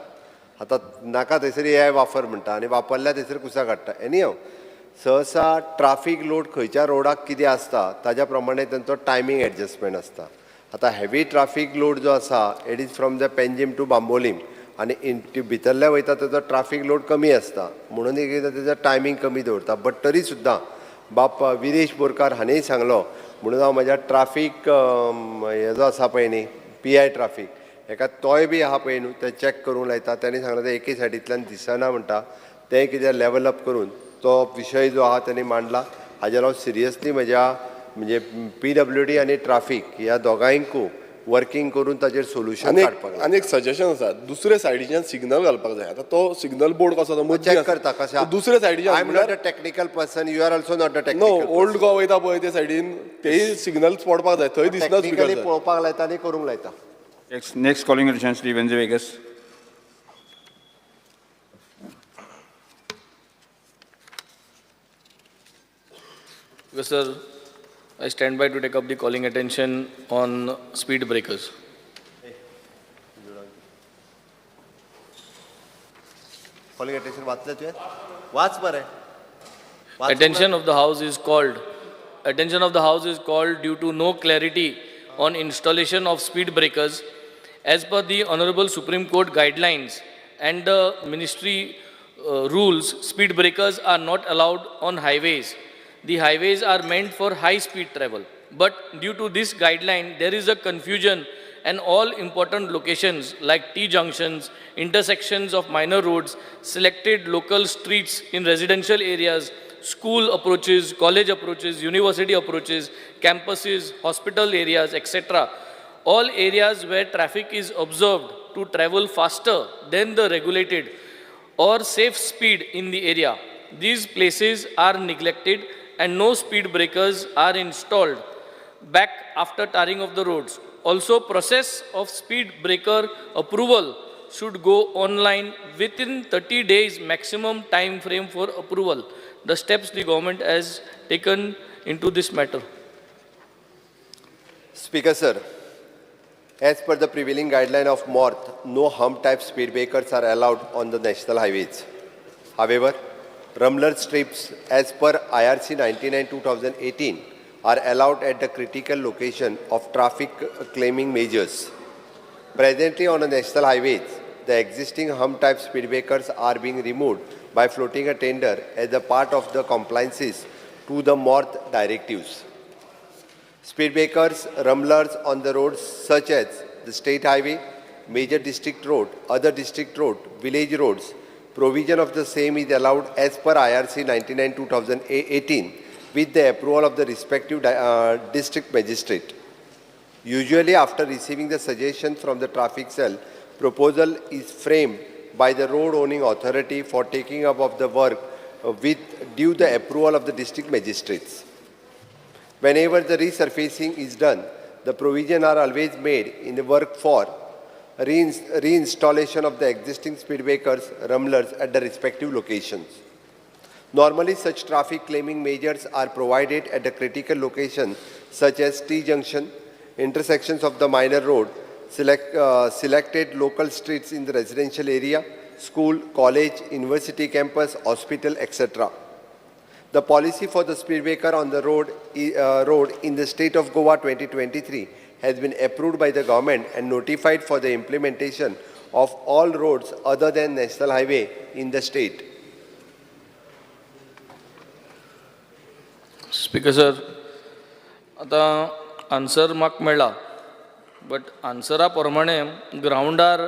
आतां नाका थंयसर ए I वापर म्हणटा आनी वापरल्या थंयसर कुसां काडटा. एनी हांव सहसा ट्राफीक लोड खंयच्या रोडाक कितें आसता ताज्या प्रमाणे तेंचो टायमींग एडजस्टमेंट आसता. आतां हेवी ट्राफीक लोड जो आसा it is from the Panjim to Bambolim आनी भितरल्या वयता तेजो ट्राफीक लोड कमी आसता म्हणून एक एकदां तेजो टायमींग कमी दवरता बट तरी सुद्दां बाप विरेश बोरकार हांणीय सांगलो म्हणून हांव म्हज्या ट्राफीक हे जो आसा पळय न्ही पी I traffic हेका तोय बी आहा पळय न्हू ते चॅक करूंक लायता. तेणी सांगलें तें एके सायडींतल्यान दिसना म्हणटा तें कितें लेवल अप करून तो विशय जो आहा तेणी मांडला. हाजेर हांव सिरियसली म्हज्या म्हणजे PWD आनी ट्राफीक ह्या दोगांयकू वर्किंग करून ताजेर सोल्युशन काडपाक. आनी एक सजेशन आसा दुसरे सायडीच्यान सिग्नल घालपाक जाय. आतां तो सिग्नल बोर्ड कसो तो मदीं चॅक करता कशें दुसरे सायडीच्यान I am not a technical person you are also not a technical. No old Goa वयता पळय ते सायडीन तेय सिग्नल पडपाक जाय थंय दिसना. टेक्निकली पळोवपाक लायता आनी करूंक लायता. Next calling attention Shri Venzy Viegas. Sir, I stand by to take up the calling attention on speed breakers. Calling attention वाचलें तुवें? वाच मरे. Attention of the house is called. Attention of the house is called due to no clarity on installation of speed breakers as per the Honorable Supreme Court guidelines and the ministry rules. Speed breakers are not allowed on highways. The highways are meant for high speed travel. But due to this guideline, there is a confusion and all important locations like T junctions, intersections of minor roads, selected local streets in residential areas, school approaches, college approaches, university approaches, campuses, hospital areas, etc. All areas where traffic is observed to travel faster than the regulated or safe speed in the area. These places are neglected and no speed breakers are installed back after tarring of the roads. Also, process of speed breaker approval should go online within 30 days maximum time frame for approval. The steps the government has taken into this matter. Speaker sir, as per the prevailing guideline of MORTH, no hump type speed breakers are allowed on the national highways. However, rumbler strips as per IRC 99/2018 are allowed at the critical location of traffic claiming measures. Presently on the national highways, the existing hump type speed breakers are being removed by floating a tender as a part of the compliances to the MORTH directives. Speed breakers, rumblers on the roads such as the state highway, major district road, other district road, village roads, Provision of the same is allowed as per IRC 99/2018 with the approval of the respective district magistrate. Usually, after receiving the suggestion from the traffic cell, proposal is framed by the road owning authority for taking up of the work with due the approval of the district magistrates. Whenever the resurfacing is done, the provision are always made in the work for reinstallation of the existing speed breakers, rumblers at the respective locations. Normally, such traffic claiming measures are provided at the critical locations such as T-junction, intersections of the minor road, selected local streets in the residential area, school, college, university campus, hospital, etc. The policy for the speed breaker on the road in the state of Goa 2023 has been approved by the government and notified for the implementation of all roads other than national highway in the state. Speaker sir, आतां answer म्हाका मेळ्ळा, but आन्सरा प्रमाणे ग्रावंडार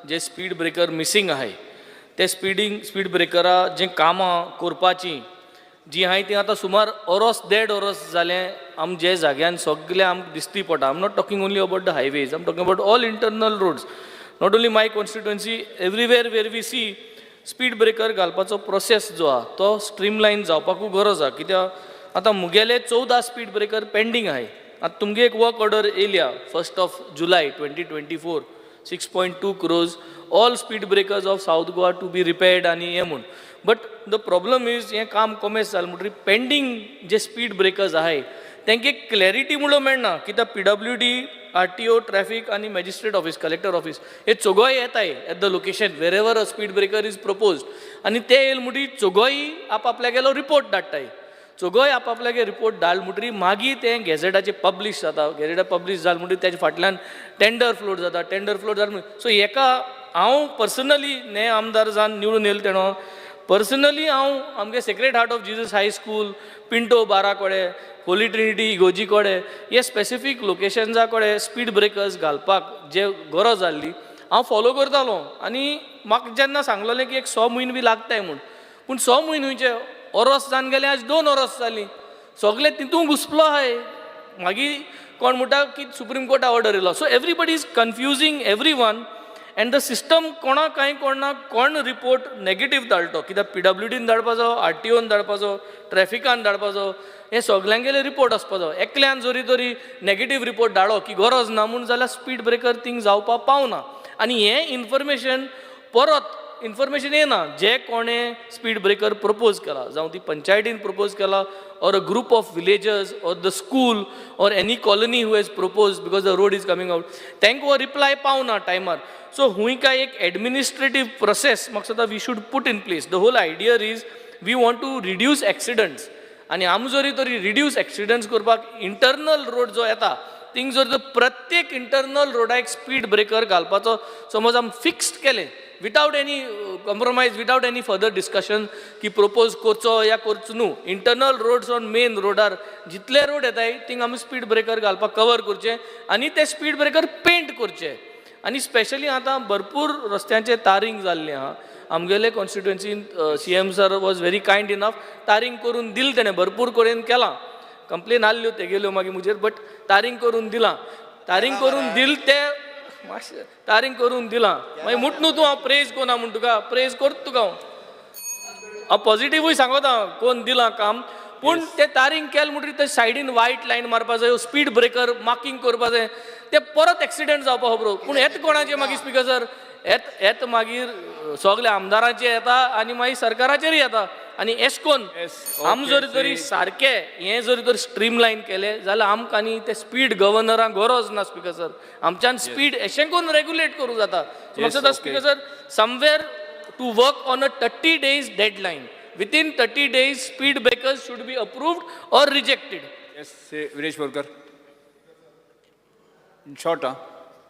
जे speed breaker missing आहाय, ते speed ब्रेकरा जीं कामां करपाचीं जीं आहाय तीं आतां सुमार वरोस देड वरोस जालें आम जे जाग्यान सगळें आमकां दिश्टी पडटा. I'm not talking only about the highways, I'm talking about all internal roads, not only my constituency, everywhere where we see speed breaker घालपाचो प्रोसेस जो आहा तो स्ट्रीमलायन जावपाकूय गरज आहा. कित्याक आतां मुगेले 14 स्पीड ब्रेकर पेंडींग आहाय. आतां तुमगे एक वर्क ऑर्डर येयल्या 1st of July 2024, 6.2 crores, all speed breakers of South Goa to be repaired आनी हें म्हूण. बट the problem is हें काम कोमेस जालें म्हणटकीर पेंडींग जे स्पीड ब्रेकर्स आहाय तेंके क्लॅरिटी म्हणून मेळना. कित्याक PWD, RTO, traffic आनी मॅजिस्ट्रेट ऑफिस, कलेक्टर ऑफिस हे चोगोय येताय at the location wherever a speed breaker is proposed, आनी ते येयले म्हणटकीर चोगोय आपआपल्यागेलो रिपोर्ट धाडटाय. चोगोय आपआपल्यागे रिपोर्ट धाडले म्हणटकीर मागीर तें गॅझेटाचेर पब्लीश जाता. गॅझेटार पब्लीश जालें म्हणटकीर तेजे फाटल्यान टेंडर फ्लोट जाता. टेंडर फ्लोट जालें सो हेका हांव पर्सनली ने आमदार जावन निवडून येयलो तेणो पर्सनली हांव आमगे Sacred Heart of Jesus High School Pinto बारा कडेन, होली ट्रिनिटी इगोजी कडेन, हे स्पेसिफीक लोकेशन्सा कडेन स्पीड ब्रेकर्स घालपाक जे गरज आहली हांव फॉलो करतालो. आनी म्हाका जेन्ना सांगलेलें की एक 6 म्हयने बी लागताय म्हूण, पूण 6 म्हयने खंयचे, वरोस जावन गेलें, आज 2 वरोस जालीं, सगळें तितूंत घुसपलो आहाय. मागीर कोण म्हणटा की सुप्रीम कोर्टा ऑर्डर येयलो. So everybody is confusing every one and the system. कोणाक कांय कोणा कोण रिपोर्ट नेगेटीव धाडटो, कित्याक पीडब्ल्यूडीन धाडपाचो, आरटीओन धाडपाचो, ट्रॅफिकान धाडपाचो, हे सगल्यांगेले रिपोर्ट आसपाचो. एकल्यान जरी तरी नेगेटीव रिपोर्ट धाडलो की गरज ना म्हूण जाल्यार स्पीड ब्रेकर थिंग जावपाक पावना. आनी हें इन्फॉर्मेशन परत इन्फॉर्मेशन येना जे कोणें स्पीड ब्रेकर प्रपोज केला, जावं ती पंचायतीन प्रपोज केला or a group of villagers or the school or any colony who has proposed because the road is coming out, तांकां हो रिप्लाय पावना टायमार. सो हुंय काय एक एडमिनिस्ट्रेटीव प्रोसेस म्हाका दिसता we should put in place. The whole idea is we want to reduce accidents, आनी आमी जरी तरी रिड्यूस एक्सिडंट्स करपाक इंटरनल रोड जो येता थिंग जर तर प्रत्येक इंटरनल रोडा एक स्पीड ब्रेकर घालपाचो समज आमी फिक्स्ड केलें without any compromise, without any further discussion की प्रपोज करचो या करचो न्हू, इंटरनल रोड्स ऑन मेन रोडार जितले रोड येताय थिंग आमी स्पीड ब्रेकर घालपाक कवर करचे आनी ते स्पीड ब्रेकर पेंट करचे. आनी स्पेशली आतां भरपूर रस्त्यांचे तारींग जाल्लें आहा. आमगेले कॉन्स्टिट्युएन्सीन CM sir was very kind enough, tarring करून दिल तेणें, भरपूर कडेन केलां. कंप्लेन आहल्यो तेगेल्यो मागीर म्हजेर, बट तारींग करून दिलां, तारींग करून दिल ते मातशें तारींग करून दिलां. मागीर म्हूट न्हू तूं हांव प्रेज कोना म्हूण, तुका प्रेज करता तुका हांव, हांव पॉझिटिवूय सांगता कोन दिलां काम, पूण ते तारींग केलें म्हणटकीर ते सायडीन वायट लायन मारपा जाय, स्पीड ब्रेकर मार्कींग करपा जाय, ते परत एक्सिडंट जावपा खबरो. पूण येता कोणाचेर मागीर स्पिकर सर, येत मागीर सगळे आमदारांचेर येता आनी मागीर सरकाराचेरूय येता. आनी एशें कोन्न आम जर तरी सारकें हें जर तर स्ट्रीमलायन केलें जाल्यार आमकां आनी ते स्पीड गव्हर्नरांक गरज ना स्पिकर सर. आमच्यान स्पीड एशें करून रेगुलेट करूं जाता. म्हाका दिसता speaker sir, somewhere to work on a 30 days deadline. Within 30 days speed breakers should be approved or rejected. Yes, Viresh Borkar, in short. Ah.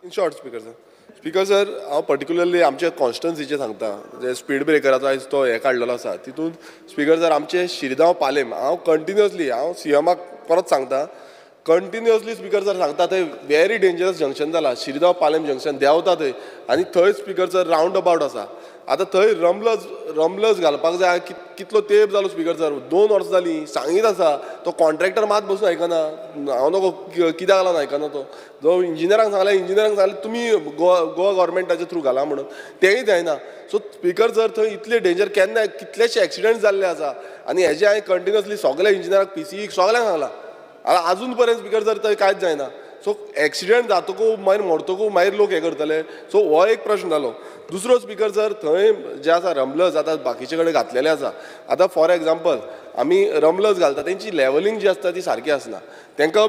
In short, speaker sir, speaker sir, हांव particularly आमच्या कॉन्स्टिट्युन्सीचें सांगता, जे speed ब्रेकराचो आयज तो हें काडलेलो आसा तितून speaker sir, आमचे शिरगांव पालेम हांव कंटिन्युअसली हांव सीएमाक परत सांगता, कंटिन्युअसली स्पीकर सर सांगता, थंय व्हेरी डेंजरस जंक्शन जाला. शिरगांव पालेम जंक्शन देंवता थंय आनी थंय स्पीकर सर रावंड अबाउट आसा. आतां थंय रमलज रमलज घालपाक जाय. कितलो तेंप जालो स्पिकर सर, 2 वर्सां जालीं सांगीत आसा. तो कॉन्ट्रॅक्टर मात बसून आयकना. हांव नको कित्याक लागून आयकना तो. जो इंजिनियरांक सांगलें, इंजिनियरांक सांगलें तुमी गोवा गोवा गव्हर्मेंटाच्या थ्रू घाला म्हणून, तेंय जायना. सो स्पिकर सर, थंय इतले डेंजर, केन्ना कितलेशे एक्सिडंट जाल्ले आसा आनी हेजे हांवें कंटिन्युअसली सगल्या इंजिनियराक, पीसीईक, सगल्यांक सांगलां. आतां आजून पर्यंत स्पिकर सर थंय कांयच जायना. सो एक्सिडंट जातकू मागीर मरतकू मागीर लोक हें करतले. सो हो एक प्रश्न जालो. दुसरो स्पिकर सर, थंय जे आसा रमलज आतां बाकीचे कडेन घातलेले आसा. आतां फॉर एग्जाम्पल आमी रमलज घालता, तेंची लेवलिंग जी आसता ती सारकी आसना. तांकां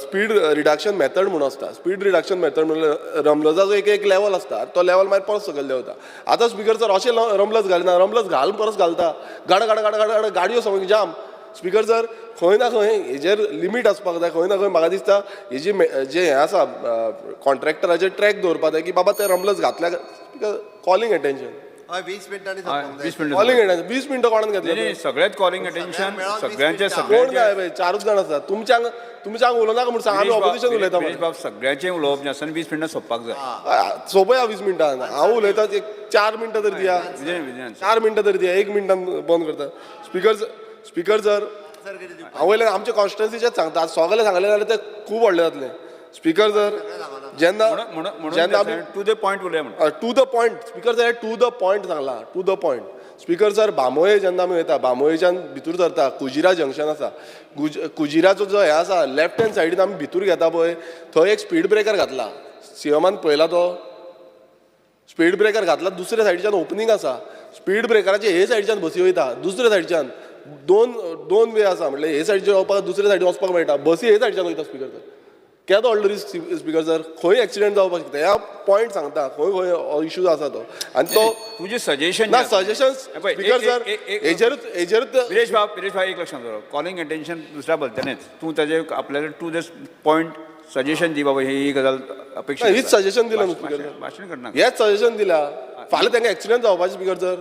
स्पीड रिडक्शन मेथड म्हणून आसता. स्पीड रिडक्शन मेथड म्हणल्यार रमलजाचो एक एक लेवल आसता, तो लेवल मागीर परत सकयल देंवता. आतां स्पिकर सर, अशें रमलज घालिना, रमलज घालून परत घालता, गाड गाड गाड गाड गाड गाडयो सामक्यो जाम. स्पिकर सर, खंय ना खंय हेजेर लिमीट आसपाक जाय. खंय ना खंय म्हाका दिसता हेजी जे हें आसा कॉन्ट्रॅक्टराचेर ट्रॅक दवरपाक जाय की बाबा ते रमलज घातल्या. Calling attention. हय, 20 मिनटांनी सोंपोवंक जाय. 20 मिनटां. कॉलिंग एटेन्शन, 20 मिनटां कोणान घेतले? नाही, सगळेच कॉलिंग अटेन्शन मेळोन 20 सगळ्यांचे. मिनटां. कोण सगळ्यांचे. जाय पळय, चारूच जाण आसा. तुमच्यांक तुमच्यांक उलोवनाका म्हूण सांग, आमी ऑपोजिशन उलयता. विरेश बाब, सगळ्यांचें उलोवप जें आसा 20 मिनटां सोंपपाक जाय. सोंपया 20 मिनटां. हांव उलयता, एक 4 मिनटां तरी दिया. विजय विजय 4 मिनटां तरी दिया. एक मिनटान बंद करता. स्पिकर स्पिकर सर, हांव वयल्यान आमच्या कॉन्स्टिट्युन्सीचेच सांगता. सगळे सांगले जाल्यार ते खूब व्हडले जातले. स्पिकर सर, जेन्ना म्हणून जेन्ना आमी टू the point उलय म्हणून. To the point speaker sir, to the point सांगला, to the point. Speaker sir, Bambolim जेन्ना आमी वयता, बांबोळेच्यान भितूर सरता, कुजिरा जंक्शन आसा. कुजिराचो जो हें आसा, लेफ्ट हँड सायडीन आमी भितूर घेता पळय, थंय एक स्पीड ब्रेकर घातला. सीएमान पळयला तो स्पीड ब्रेकर घातला. दुसऱ्या सायडीच्यान ओपनींग आसा स्पीड ब्रेकराचे. हे सायडीच्यान बसी वयता, दुसऱ्या सायडीच्यान दोन दोन वे आसा. म्हणल्यार हे सायडीच्यान वचपाक, दुसऱ्या सायडीन वचपाक मेळटा. बसी हे सायडीच्यान वयता. स्पिकर सर, केदो व्हडलो रिस्क स्पिकर सर. खंय एक्सिडंट जावपाक शकता. ह्या पॉयंट सांगता, खंय खंय इश्यूज आसा तो आनी तो तुजें सजेशन. ना, सजेशन स्पिकर सर, हेजेरूच हेजेरूच. विरेश बाब, विरेश बाब, एक लक्षात दवर, कॉलिंग अटेन्शन दुसऱ्या भलत्यानेच. तूं ताजे आपल्याला टू the point suggestion दी बाबा, ही गजाल अपेक्षा. हीच सजेशन दिलां न्हू स्पिकर सर. भाशण करना. हेच सजेशन दिला. फाल्यां तांकां एक्सिडंट जावपाचें स्पिकर सर.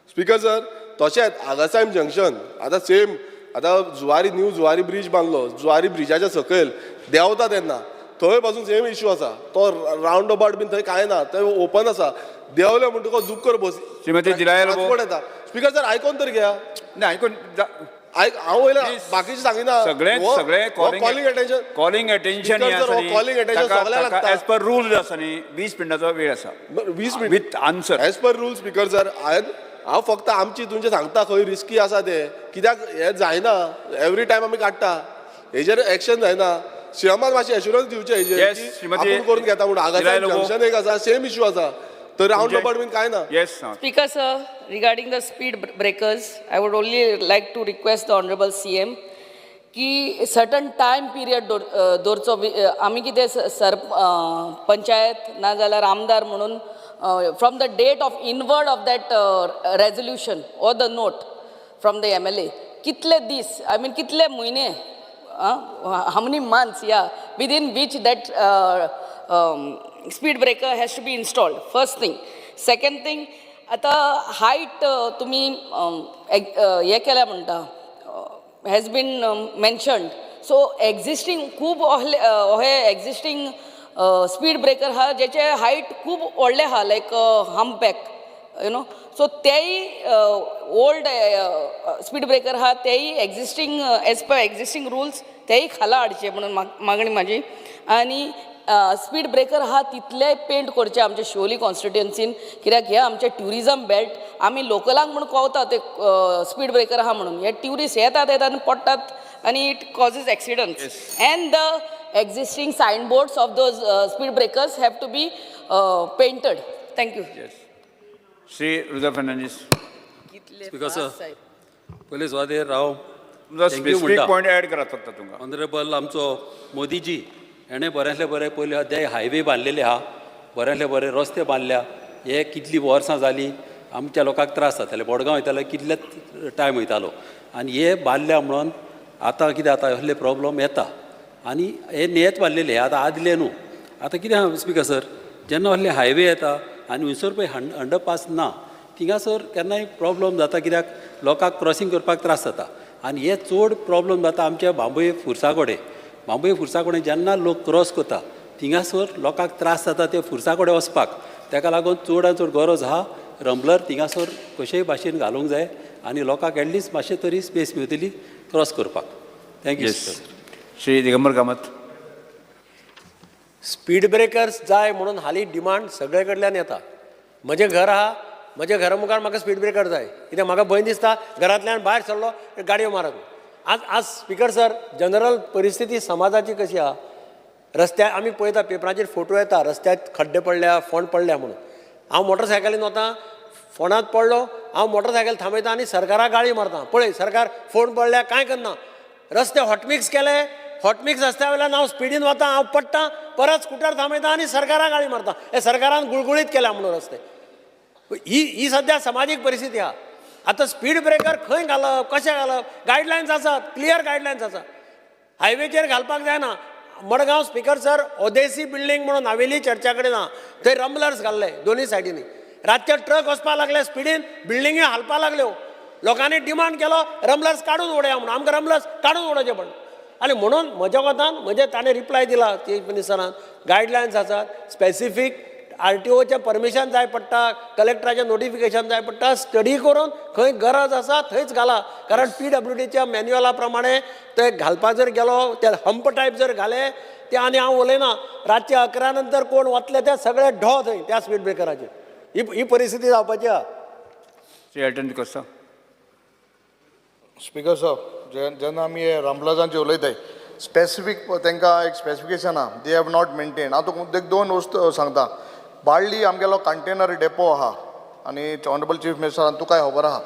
स्पिकर सर, तशेंच आगासायम जंक्शन आतां सेम. आतां जुवारी, न्यू जुवारी ब्रीज बांदलो, जुवारी ब्रिजाच्या सकयल देंवता तेन्ना थंय पासून सेम इशू आसा. तो रावंड अबाउट बीन थंय कांय ना, थंय ओपन आसा. देंवले म्हणटकच जुपकर बस श्रीमती दिलाया लोबो. ट्रान्सपोर्ट येता. स्पिकर सर, आयकोन तर घेया. नाही, आयकून आयक, हांव वयल्या बाकीचे सांगिना. सगळे सगळे. Calling attention. Calling attention. Calling attention सगळ्याक लागता. एज पर रूल आसा न्ही, 20 मिनटाचो वेळ आसा. 20 minute with answer. As per rule speaker sir, हांवें हांव फक्त आमची तुमचें सांगता खंय रिस्की आसा ते, कित्याक हें जायना. एवरी टायम आमी काडटा, हेजेर एक्शन जायना. सीएमान मातशें एश्युरन्स दिवचें हेजेर की श्रीमती आपूण करून घेता म्हणून. दिलाय आगासाहेब लोबो. जंक्शन एक आसा, सेम इश्यू आसा. तर रावंड अबाउट बीन कांय ना. Yes. Speaker, sir, regarding the speed breakers, I would only like to request the Honorable CM की सर्टन टायम पिरियड दवरचो. आमी कितें सर पंचायत नाजाल्यार आमदार म्हणून from the date of inward of that resolution or the note from the MLA कितले दीस, I mean कितले म्हयने, how many months, yeah, within which that speed breaker has to be installed, first thing. Second thing, आता height तुमी हे केल्या म्हणटा, has been mentioned, so existing खूब अहले हे एक्झिस्टींग स्पीड ब्रेकर आहा जेचे हायट खूब व्हडले आहा, लायक हम्पबॅक, सो तेय ओल्ड स्पीड ब्रेकर आहा, तेय existing as per existing rules तेय खाला हाडचे म्हणून मागणी म्हाजी. आनी स्पीड ब्रेकर आहा तितले पेंट करचे आमचे शिवोली कॉन्स्टिट्युएन्सीन, कित्याक हे आमचे ट्युरिजम बेल्ट. आमी लोकलांक म्हूण कळता ते स्पीड ब्रेकर आहा म्हणून. हे ट्युरिस्ट येतात येतात आनी पडटात आनी it causes accidents, and the existing sign boards of those speed breakers have to be painted. Thank you. Shri Rudra Fernandes. Speaker sir, पयले सुवातेर हांव तुमचो thank you specific म्हणटा. पॉयंट ऍड करात फक्त तुमकां. ऑनरेबल आमचो मोदीजी हेणें बऱ्यांतले बरें पयले अध्याय हायवे बांदलेले आहा, बऱ्यांतले बरे रस्ते बांदल्या. हे कितलीं वर्सां जालीं आमच्या लोकांक त्रास जाताले. मडगांव वयताले, कितले टायम वयतालो आनी हे बांदल्या म्हणून आतां कितें जाता, असले प्रॉब्लम येता. आनी हे नेत बांदलेले आतां आदले न्हू. आतां कितें आहा स्पिकर सर, जेन्ना असले हायवे येता आनी हुंयसर पळय अंडरपास ना, थिंगासर केन्नाय प्रॉब्लम जाता, कित्याक लोकांक क्रॉसींग करपाक त्रास जाता. आनी हे चड प्रॉब्लम जाता आमच्या बांबोळे फुरसा कडेन. बांबोळे फुरसा कडेन जेन्ना लोक क्रॉस करता, थिंगासर लोकांक त्रास जाता ते फुरसा कडेन वचपाक. ताका लागून चडान चड गरज आहा. रंबलर थिंगासर कशेय भाशेन घालूंक जाय आनी लोकांक एटलिस्ट मातशें तरी स्पेस मेळटली क्रॉस करपाक. Thank you yes sir. Shri Digambar Kamat. Speed breakers जाय म्हणून हालीं डिमांड सगळे कडल्यान येता. म्हजें घर आहा, म्हज्या घरा मुखार म्हाका स्पीड ब्रेकर जाय, कित्याक म्हाका भंय दिसता घरांतल्यान भायर सरलो गाडयो मारत. आज आज स्पिकर सर, जनरल परिस्थिती समाजाची कशी आहा, रस्त्यार आमी पळयता पेपराचेर फोटो येता रस्त्यार खड्डे पडल्या, फोंड पडल्या म्हणून. हांव मोटरसायकलीन वता, फोंडांत पडलो, हांव मोटरसायकल थांबयता आनी सरकाराक गाळी मारता, पळय सरकार फोंड पडल्या कांय करना, रस्ते हॉटमिक्स केले, हॉटमिक्स रस्त्या वयल्यान हांव स्पिडीन वता, हांव पडटा, परत स्कुटर थांबयता आनी सरकाराक गाळी मारता, हे सरकारान गुळगुळीत केल्या म्हणून रस्ते. ही ही सद्या समाजीक परिस्थिती आहा. आतां स्पीड ब्रेकर खंय घालप, कशें घालप, गायडलायन्स आसात, क्लियर गायडलायन्स आसात, हायवेचेर घालपाक जायना. मडगांव स्पिकर सर, ओदेसी बिल्डींग म्हणून नावेली चर्चा कडेन आहा, थंय रंबलर्स घाल्ले दोनूय सायडींनी, रातचे ट्रक वचपाक लागले स्पिडीन, बिल्डिंग्यो हालपाक लागल्यो, लोकांनी डिमांड केलो रंबलर्स काडून उडया म्हणून, आमकां रंबलर्स काडून उडोवचे पडले. आनी म्हणून म्हज्या मतान म्हणजे ताणें रिप्लाय दिला चीफ मिनिस्टरान, गायडलायन्स आसात, स्पेसिफीक आरटीओचें परमिशन जाय पडटा, कलेक्टराचें नोटिफिकेशन जाय पडटा, स्टडी करून खंय गरज आसा थंयच घाला, कारण पीडब्ल्यूडीच्या मॅन्युअला प्रमाणे ते घालपाक जर गेलो, ते हंप टायप जर घाले ते, आनी हांव उलयना रातचे 11 नंतर कोण वतले ते सगळे ढो थंय त्या स्पीड ब्रेकराचेर. ही ही परिस्थिती जावपाची आहा. श्री एल्टन डिकोस्ता. स्पिकर साहब, जेन्ना आमी हे रंबलर्सांचे उलयताय, स्पेसिफीक तांकां एक स्पेसिफिकेशन आहा, they have not maintain. हांव तुका एक दोन वस्तू सांगता. बाळ्ळी आमगेलो कंटेनर डेपो आहा आनी ऑनरेबल चीफ मिनिस्टरान तुकाय खबर आहा,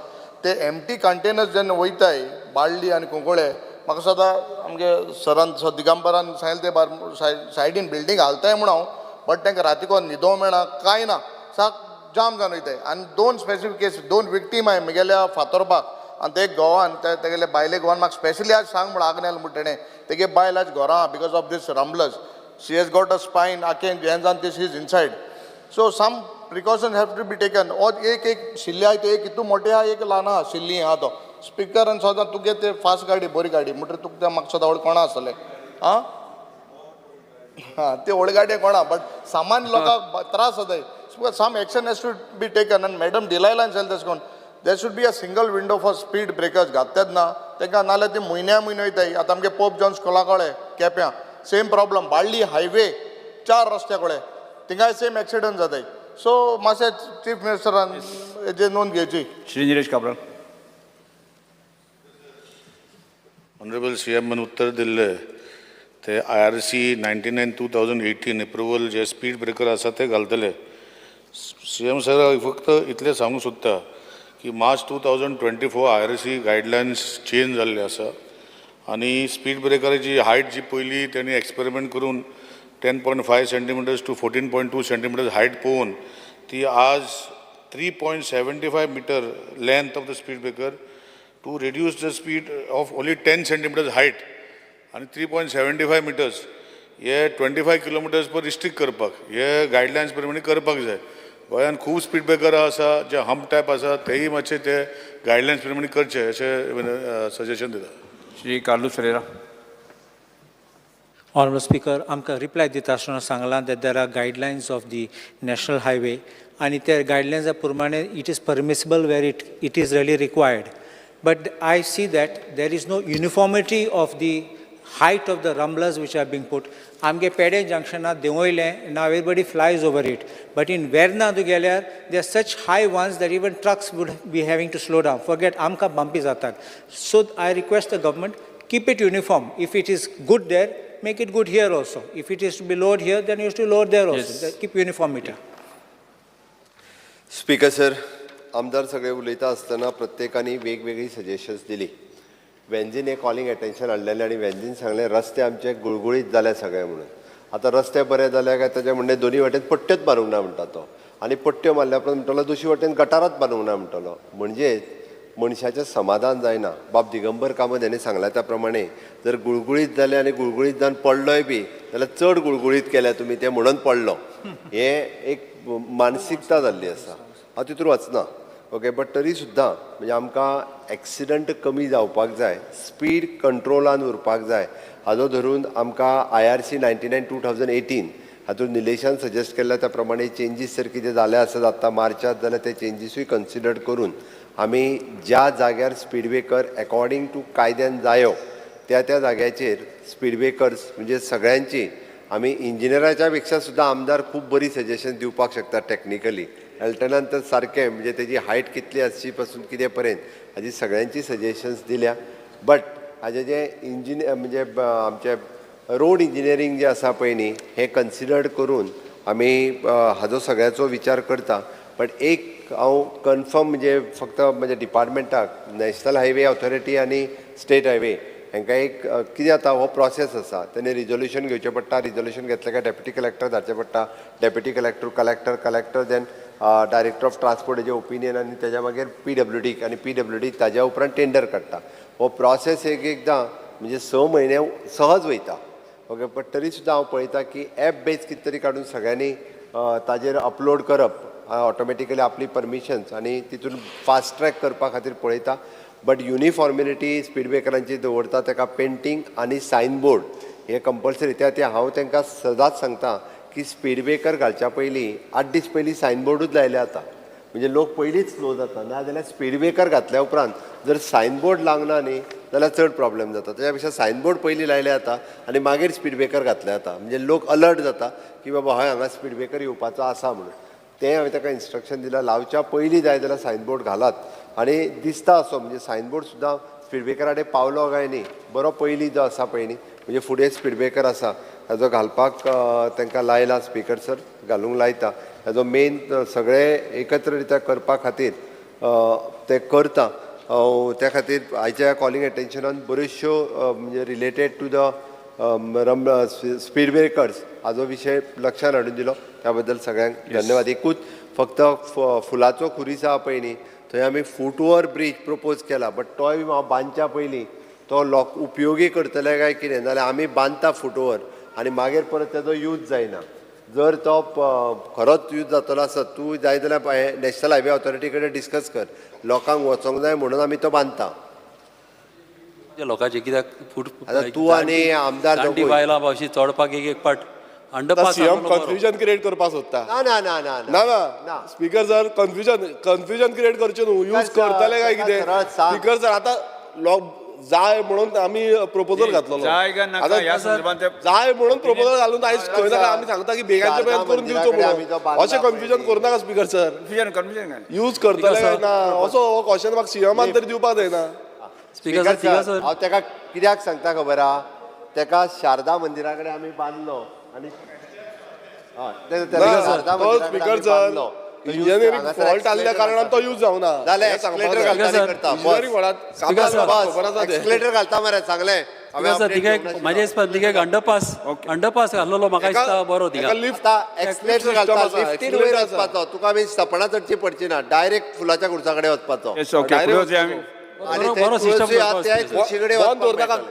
ते एमटी कंटेनर्स जेन्ना वयताय बाळ्ळी आनी कुंकळे, म्हाका सदां आमगे सरान दिगंबरान सांगलें ते सायडीन बिल्डींग घालताय म्हूण हांव, बट तांकां रातीको न्हिदो मेळना कांय ना, साक जाम जावन वयताय. आनी दोन स्पेसिफीक केस, दोन विक्टीम आहाय म्हगेल्या फातोरपाक, आनी ते घोवान तेगेले बायले घोवान म्हाका स्पेशली आज सांग म्हण आग्नेल म्हण तेणें, तेगे बायल आज घरा आहा because of this rumblers, she has got a spine आखे हें जावन ती she is inside. So some precaution have to be taken. और एक एक शिल्ली आहा ते एक हितू मोटे आहा, एक ल्हान आहा शिल्ली आहा. तो स्पिकर आनी सदां तुगे ते फास्ट गाडी बरी गाडी म्हणटकीर तुका तें म्हाका सदां व्हड कोणा आसतलें आं हां ते व्हड गाडये कोणा, बट सामान्य लोकांक त्रास जाताय. Some action has to be taken. आनी मॅडम डिलायलान जालें तशें करून there should be a single window for speed breakers घातलेच ना तांकां, नाल्यार ती म्हयन्या म्हयनो वयताय. आतां आमगे पोप जॉन स्कुला कडेन केप्यां सेम प्रॉब्लम, बाळ्ळी हायवे 4 रस्त्या कडेन थिंगाय सेम एक्सिडंट जाताय. सो मातशें चीफ मिनिस्टरान हेजेर नोंद घेवची. श्री निलेश काब्राल. ऑनरेबल सी एमान उत्तर दिल्लें ते IRC 99/2018 approval जे स्पीड ब्रेकर आसा ते घालतले. सी एम सर फक्त इतलें सांगूंक सोदता की मार्च 2024 IRC guidelines change जाल्ले आसा आनी स्पीड ब्रेकराची हायट जी पयली तेणी एक्सपेरिमेंट करून 10.5 centimetres to 14.2 centimetres height पळोवन ती आज 3.75 metre length of the speed breaker to reduce the speed of only 10 centimetres height आनी 3.75 मिटर्स हे 25 किलोमिटर्स पर रिस्ट्रिक्ट करपाक हे गायडलायन्स प्रमाणे करपाक जाय. गोंयांत खूब स्पीड ब्रेकर आसा जे हम्प टायप आसा, तेय मातशे ते गायडलायन्स प्रमाणे करचे अशें सजेशन दिता. Shri Carlos Ferreira. Honorable Speaker, आमकां रिप्लाय दिता आसतना सांगलां that there are guidelines of the national highway आनी त्या गायडलायन्सा प्रमाणे it is permissible where it is really required. But I see that there is no uniformity of the height of the rumblers which are being put. आमगे पेडे जंक्शनार देंवयलें, now everybody flies over it. But in Verna तूं गेल्यार they are such high ones that even trucks would be having to slow down. Forget आमकां bumpy जातात. So I request the government, keep it uniform. If it is good there, make it good here also. If it is to be lowered here, then you have to lower there also. Yes. Keep uniformity. Speaker sir, आमदार सगळे उलयता आसतना प्रत्येकानी वेगवेगळी suggestions दिली. वेंझीन हे calling attention हाडलेलें आनी वेंझीन सांगलें रस्ते आमचे गुळगुळीत जाले सगळे म्हणून. आतां रस्ते बरे जाले काय ताजें म्हणणें दोनी वाटेन पट्ट्योच मारूंक ना म्हणटा तो, आनी पट्ट्यो मारल्या उपरांत म्हणटलो दुसरी वाटेन गटारात बांदूंक ना म्हणटलो. म्हणजेच मनशाचें समाधान जायना. बाब दिगंबर कामत हेणें सांगलां त्या प्रमाणे जर गुळगुळीत जालें आनी गुळगुळीत जावन पडलोय बी जाल्यार चड गुळगुळीत केल्या तुमी तें म्हणून पडलो, हें एक मानसिकता जाल्ली आसा. हांव तितून वचना, ओके, बट तरी सुद्दां म्हणजे आमकां एक्सिडंट कमी जावपाक जाय, स्पीड कंट्रोलान उरपाक जाय. हाजो धरून आमकां IRC 99/2018 हातूंत निलेशान सजेस्ट केल्ल्या त्या प्रमाणे चेंजीस जर कितें जाले आसत आतां मार्चात जाल्यार ते चेंजीसूय कन्सिडर करून आमी ज्या जाग्यार स्पीड ब्रेकर एकॉर्डींग टू कायद्यान जायो त्या त्या जाग्याचेर स्पीड ब्रेकर्स म्हणजे सगळ्यांची आमी इंजिनियराच्या पेक्षा सुद्दां आमदार खूब बरी सजेशन दिवपाक शकता टॅक्निकली. एल्टनान तर सारकें म्हणजे तेजी हायट कितली आसची पासून कितें पर्यंत हाजी सगळ्यांची सजेशन्स दिल्या. बट हाजें जें इंजिनियर म्हणजे आमचें रोड इंजिनियरींग जें आसा पळय न्ही हें कन्सिडर्ड करून आमी हाजो सगळ्याचो विचार करता. बट एक हांव कन्फर्म म्हणजे फक्त म्हज्या डिपार्टमेंटाक नॅशनल हायवे ऑथॉरिटी आनी स्टेट हायवे हांकां एक कितें जाता हो प्रोसेस आसा तेणे रिजोल्युशन घेवचें पडटा. रिजोल्युशन घेतलें काय डेप्युटी कलेक्टर धाडचें पडटा. Deputy collector collector collector then director of transport हेजें ओपिनियन आनी तेज्या मागीर पीडब्ल्यूडीक आनी पीडब्ल्यूडी ताज्या उपरांत टेंडर काडटा. हो प्रोसेस एक एकदां म्हणजे 6 म्हयने सहज वयता. ओके, बट तरी सुद्दां हांव पळयता की एप बेज कितें तरी काडून सगळ्यांनी ताजेर अपलोड करप ऑटोमॅटिकली आपली परमिशन्स आनी तितून फास्ट ट्रॅक करपा खातीर पळयता. बट युनिफॉर्मिलिटी स्पीड ब्रेकरांची दवरता ताका पेंटींग आनी सायन बोर्ड हे कंपल्सरी. त्या ते हांव तांकां सदांच सांगता की स्पीड ब्रेकर घालच्या पयलीं 8 दीस पयलीं सायन बोर्डूच लायले जाता म्हणजे लोक पयलींच स्लो जाता. ना जाल्यार स्पीड ब्रेकर घातल्या उपरांत जर सायन बोर्ड लागना न्ही जाल्यार चड प्रॉब्लेम जाता. ताच्या पेक्षा सायन बोर्ड पयलीं लायले जाता आनी मागीर स्पीड ब्रेकर घातले जाता म्हणजे लोक अलर्ट जाता की बाबा हय हांगा स्पीड ब्रेकर येवपाचो आसा म्हणून. तें हांवें ताका इन्स्ट्रक्शन दिलां लावच्या पयलीं जाय जाल्यार सायन बोर्ड घालात आनी दिसता असो म्हणजे सायन बोर्ड सुद्दां स्पीड ब्रेकरा कडेन पावलो काय न्ही बरो पयलीं जो आसा पळय न्ही म्हणजे फुडें स्पीड ब्रेकर आसा ताजो घालपाक तांकां लायला स्पीकर सर घालूंक लायता. ताजो मेन सगळे एकत्र रित्या करपा खातीर ते करता. त्या खातीर आयच्या कॉलिंग एटेन्शनान बऱ्योचश्यो म्हणजे related to the speed breakers हाजो विशय लक्षात हाडून दिलो त्या बद्दल सगळ्यांक धन्यवाद. एकूच फक्त फुलाचो खुरीस आहा पळय न्ही थंय आमी फूट ओवर ब्रीज प्रपोज केला बट तोय हांव बांदच्या पयलीं तो लोक उपयोगी करतले काय कितें नाजाल्यार आमी बांदता फूट ओवर आनी मागीर परत तेजो यूज जायना. जर तो खरोच यूज जातलो आसत तूं जाय जाल्यार नॅशनल हायवे ऑथॉरिटी कडेन डिस्कस कर लोकांक वचोंक जाय म्हणून आमी तो बांदता. लोकांचे कित्याक फूट आतां तूं आनी आमदार जाणटी बायलां अशी चडपाक एक एक पाट underpass CM confusion create करपाक सोदता. ना ना ना ना ना ना स्पीकर सर कन्फ्युजन क्रिएट करचें न्हू. यूज करतले काय कितें स्पीकर सर आतां लोक जाय म्हणून आमी प्रपोजल घातलो जाय म्हणून प्रपोजल घालून आयज खंय नाका आमी सांगता की बेगाचे बेगान करून दिवचो म्हणून. अशें कन्फ्युजन करूं नाका स्पीकर सर. यूज करतले काय ना असो हो क्वेश्चन म्हाका सीएमान तरी दिवपाक जायना. स्पीकर सर हांव तेका कित्याक सांगता खबर आहा तेका शारदा मंदिरा कडेन आमी बांदलो आनी स्पीकर सर इंजिनियरींग फॉल्ट आसल्या कारणान तो यूज जावना. जाल्यार एक्सलेटर घालता मरे सांगलें. म्हाज्या हिसपान तिका एक अंडरपास अंडरपास घातलेलो म्हाका दिसता बरो. तिका एक्सलेटर घालता लिफ्टीन वयर वचपाचो तुका आमी सपणां चडची पडची ना डायरेक्ट फुलाच्या खुर्सा कडेन वचपाचो.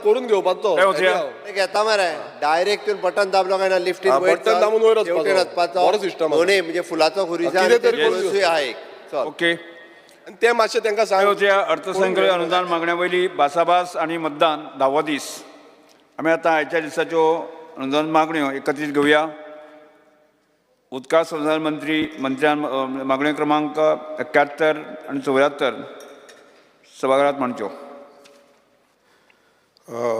करून घेवपाचो घेता मरे डायरेक्ट बटन दाबलो काय ना लिफ्टीन बटन दाबून वयर वचपाचो. दोनूय म्हणजे फुलाचो खुरीस आहा एक. ओके ते मातशें तांकां सांग. अर्थसंकल्प अनुदान मागण्या वयली भासाभास आनी मतदान 10वो दीस. आमी आतां आयच्या दिसाच्यो अनुदान मागण्यो एकत्रीत घेवया. उदका संसाधन मंत्र्यान मागण्यो क्रमांक 71 आनी 74 सभाघरात मांडच्यो.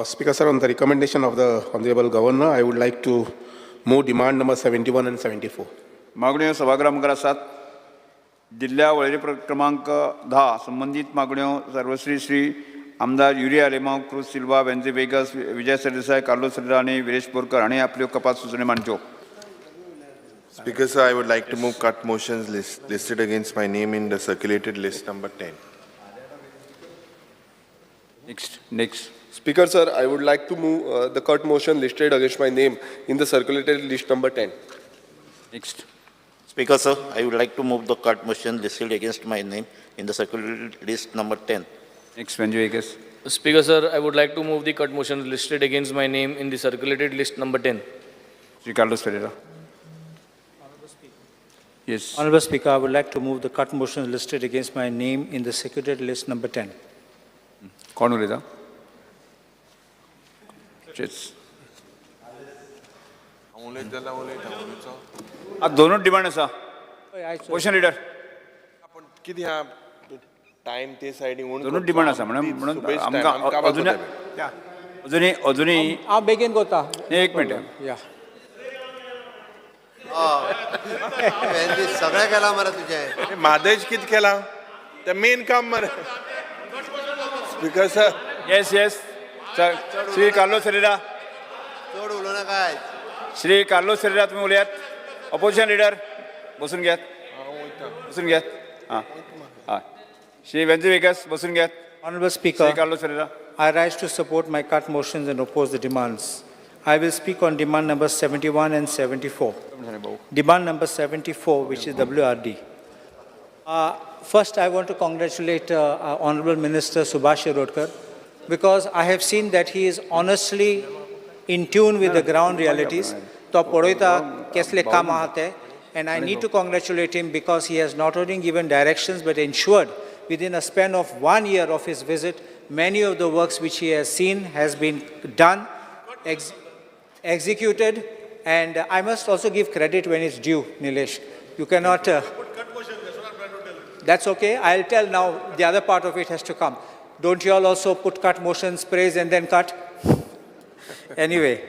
Speaker sir, on the recommendation of the Honorable Governor, I would like to move demand number 71 and 74. मागण्यो सभागृहा मुखार आसात. दिल्ल्या वळेरी क्रमांक 10 संबंदीत मागण्यो सर्वश्री श्री आमदार Yuri Alemao, cruise Silva, वेन्झी vagus, Vijay Sardesai, Carlos सरेरा आनी विरेश बोरकर हांणी आपल्यो कपात सुचोवण्यो मांडच्यो. Speaker sir, I would like to move cut motions listed against my name in the circulated list number 10. Next. Speaker sir, I would like to move the cut motion listed against my name in the circulated list number 10. Next. Speaker sir, I would like to move the cut motion listed against my name in the circulated list number 10. Next, Venjo Vegas. Speaker sir, I would like to move the cut motion listed against my name in the circulated list number 10. Shri Carlos Ferreira. Yes. Honorable Speaker, I would like to move the cut motion listed against my name in the circulated list number 10. कोण उलयता? Yes. आतां दोनूच demand आसा. Opposition leader, कितें आहा time ते सायडीन. दोनूच डिमांड आसा म्हणून म्हणून आमकां अजून अजुनूय अजुनूय हांव बेगीन कोता. एक मिनट. या. सगळें केलां मरे तुजें. म्हादेश कितें केलां तें मेन काम मरे. Speaker sir. Yes yes sir. Shri Carlos Ferreira. चड उलोवं नाका. श्री कार्लोस फेरेरा तुमी उलयात. ऑपोजिशन लिडर बसून घेयात, बसून घेयात. आं हय, श्री वेंझी वेगस बसून घेयात. Honorable Speaker, Shri Carlos Ferreira. I rise to support my cut motions and oppose the demands. I will speak on demand number 71 and 74. Demand number 74, which is WRD. First, I want to congratulate our Honorable Minister Subhash Shirodkar, because I have seen that he is honestly in tune with the ground realities. तो पळयता केसले काम आहा ते, and I need to congratulate him because he has not only given directions but ensured within a span of 1 year of his visit, many of the works which he has seen has been done, executed, and I must also give credit when it's due, Nilesh. You cannot... That's okay. I'll tell now. The other part of it has to come. Don't you all also put cut motions, praise, and then cut? Anyway,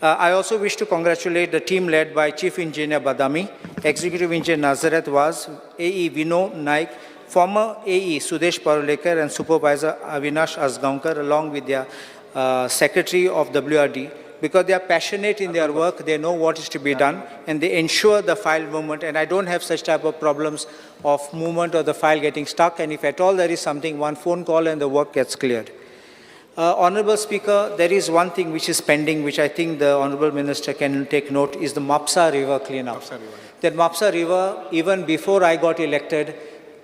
I also wish to congratulate the team led by Chief Engineer Badami, Executive Engineer Nazareth Vaz, AE Vino Naik, former AE Sudesh Parulekar, and Supervisor Avinash Asgaonkar, along with their Secretary of WRD, because they are passionate in their work, they know what is to be done, and they ensure the file movement. And I don't have such type of problems of movement or the file getting stuck, and if at all there is something, one phone call and the work gets cleared. Honorable Speaker, there is one thing which is pending, which I think the Honorable Minister can take note, is the Mapsa River cleanup. That Mapsa River, even before I got elected,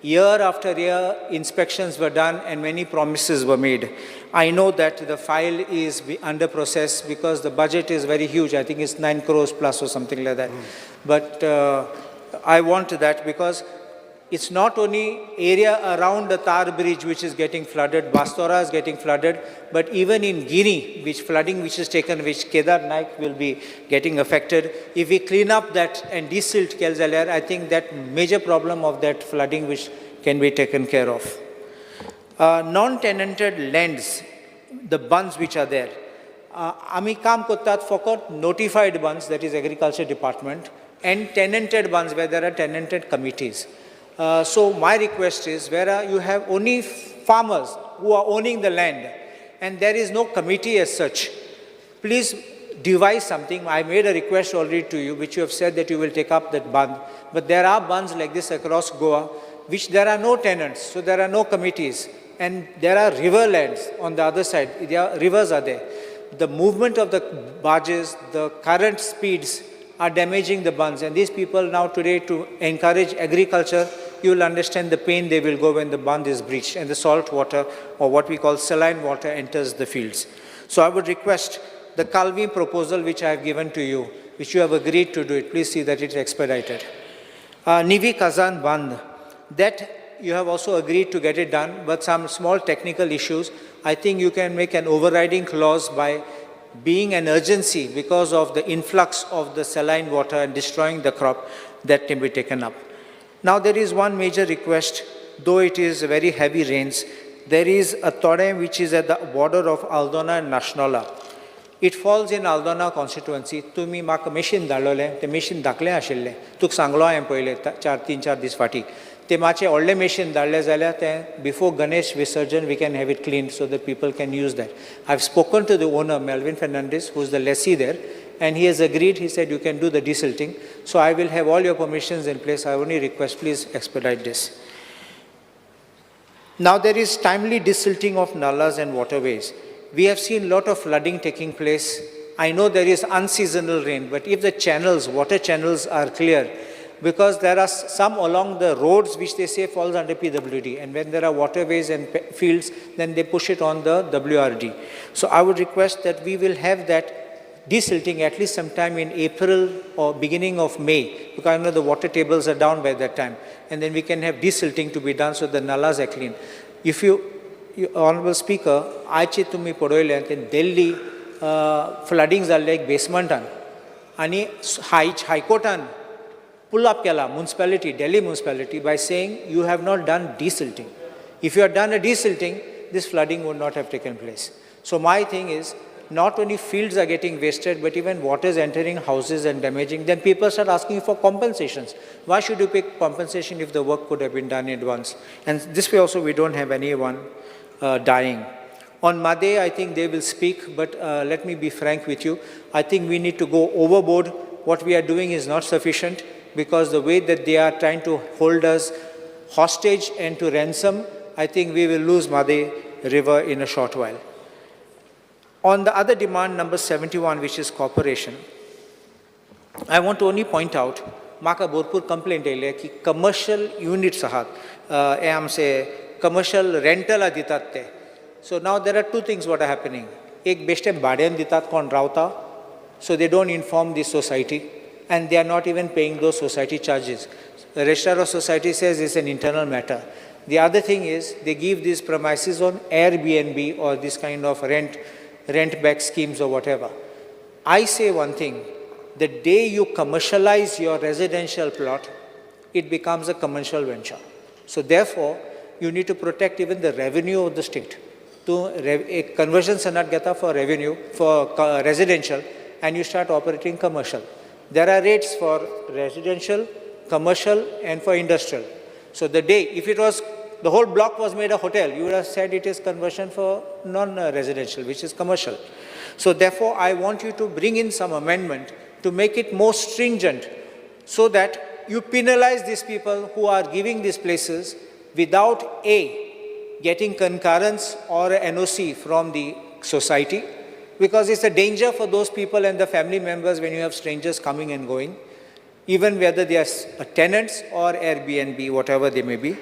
year after year, inspections were done and many promises were made. I know that the file is under process because the budget is very huge. I think it's 9 crores plus or something like that. But I want that because it's not only area around the Tar Bridge which is getting flooded, Bastora is getting flooded, but even in Guinea, which flooding which is taken, which Kedar Naik will be getting affected. If we clean up that and desilt Kelzaler, I think that major problem of that flooding which can be taken care of. Non-tenanted lands, the bunds which are there. Ami kaam kortat fokot notified bunds, that is agriculture department, and tenanted bunds where there are tenanted committees. So my request is, where you have only farmers who are owning the land and there is no committee as such, please devise something. I made a request already to you, which you have said that you will take up that bund. But there are bunds like this across Goa, which there are no tenants, so there are no committees. And there are river lands on the other side. There are, rivers are there. The movement of the barges, the current speeds are damaging the bunds. And these people now today, to encourage agriculture, you will understand the pain they will go when the bund is breached and the salt water, or what we call saline water, enters the fields. So I would request the Calvi proposal which I have given to you, which you have agreed to do it, please see that it's expedited. Nivi Kazan Bandh, that you have also agreed to get it done, but some small technical issues. I think you can make an overriding clause by being an urgency because of the influx of the saline water and destroying the crop, that can be taken up. Now there is one major request, though it is very heavy rains. There is a tore which is at the border of Aldona and Nashnola. It falls in Aldona constituency. तुमी म्हाका machine धाडलोलें, तें machine धाकलें आशिल्लें, तुका सांगलो हांवें पयलें 3-4 दीस फाटीं. ते मातशें व्हडलें मशीन धाडलें जाल्यार तें before Ganesh Visarjan we can have it clean so that people can use that. I have spoken to the owner Melvin Fernandes, who is the lessee there, and he has agreed. He said you can do the desilting. So I will have all your permissions in place. I only request, please expedite this. Now there is timely desilting of nalas and waterways. We have seen a lot of flooding taking place. I know there is unseasonal rain, but if the channels, water channels are clear, because there are some along the roads which they say falls under PWD, and when there are waterways and fields, then they push it on the WRD. So I would request that we will have that desilting at least sometime in April or beginning of May, because I know the water tables are down by that time, and then we can have desilting to be done so the nalas are clean. If you, Honorable Speaker, आयचे तुमी पळयलें ते दिल्ली flooding जाल्लें एक बेसमंटान, आनी हायकोर्टान pull up केला municipality, Delhi municipality, by saying you have not done desilting. If you have done a desilting, this flooding would not have taken place. So my thing is, not only fields are getting wasted, but even water is entering houses and damaging. Then people start asking for compensations. Why should you pay compensation if the work could have been done in advance? And this way also we don't have anyone dying. On Mhadei, I think they will speak, but let me be frank with you. I think we need to go overboard. What we are doing is not sufficient, because the way that they are trying to hold us hostage and to ransom, I think we will lose Mhadei River in a short while. On the other demand, number 71, which is corporation, I want to only point out, म्हाका भरपूर complaint येयले की commercial units आहात, हे आमचे commercial रेंटला दितात ते. So now there are two things what are happening. एक बेश्टे भाड्यान दितात, कोण रावता, so they don't inform the society and they are not even paying those society charges. The registrar of society says it's an internal matter. The other thing is they give these premises on Airbnb or this kind of rent back schemes or whatever. I say one thing, the day you commercialize your residential plot, it becomes a commercial venture. So therefore, you need to protect even the revenue of the state. To a conversion sanad geta for revenue, for residential, and you start operating commercial. There are rates for residential, commercial, and for industrial. So the day, if it was, the whole block was made a hotel, you would have said it is conversion for non-residential, which is commercial. So therefore, I want you to bring in some amendment to make it more stringent so that you penalize these people who are giving these places without A, getting concurrence or NOC from the society, because it's a danger for those people and the family members when you have strangers coming and going, even whether they are tenants or Airbnb, whatever they may be.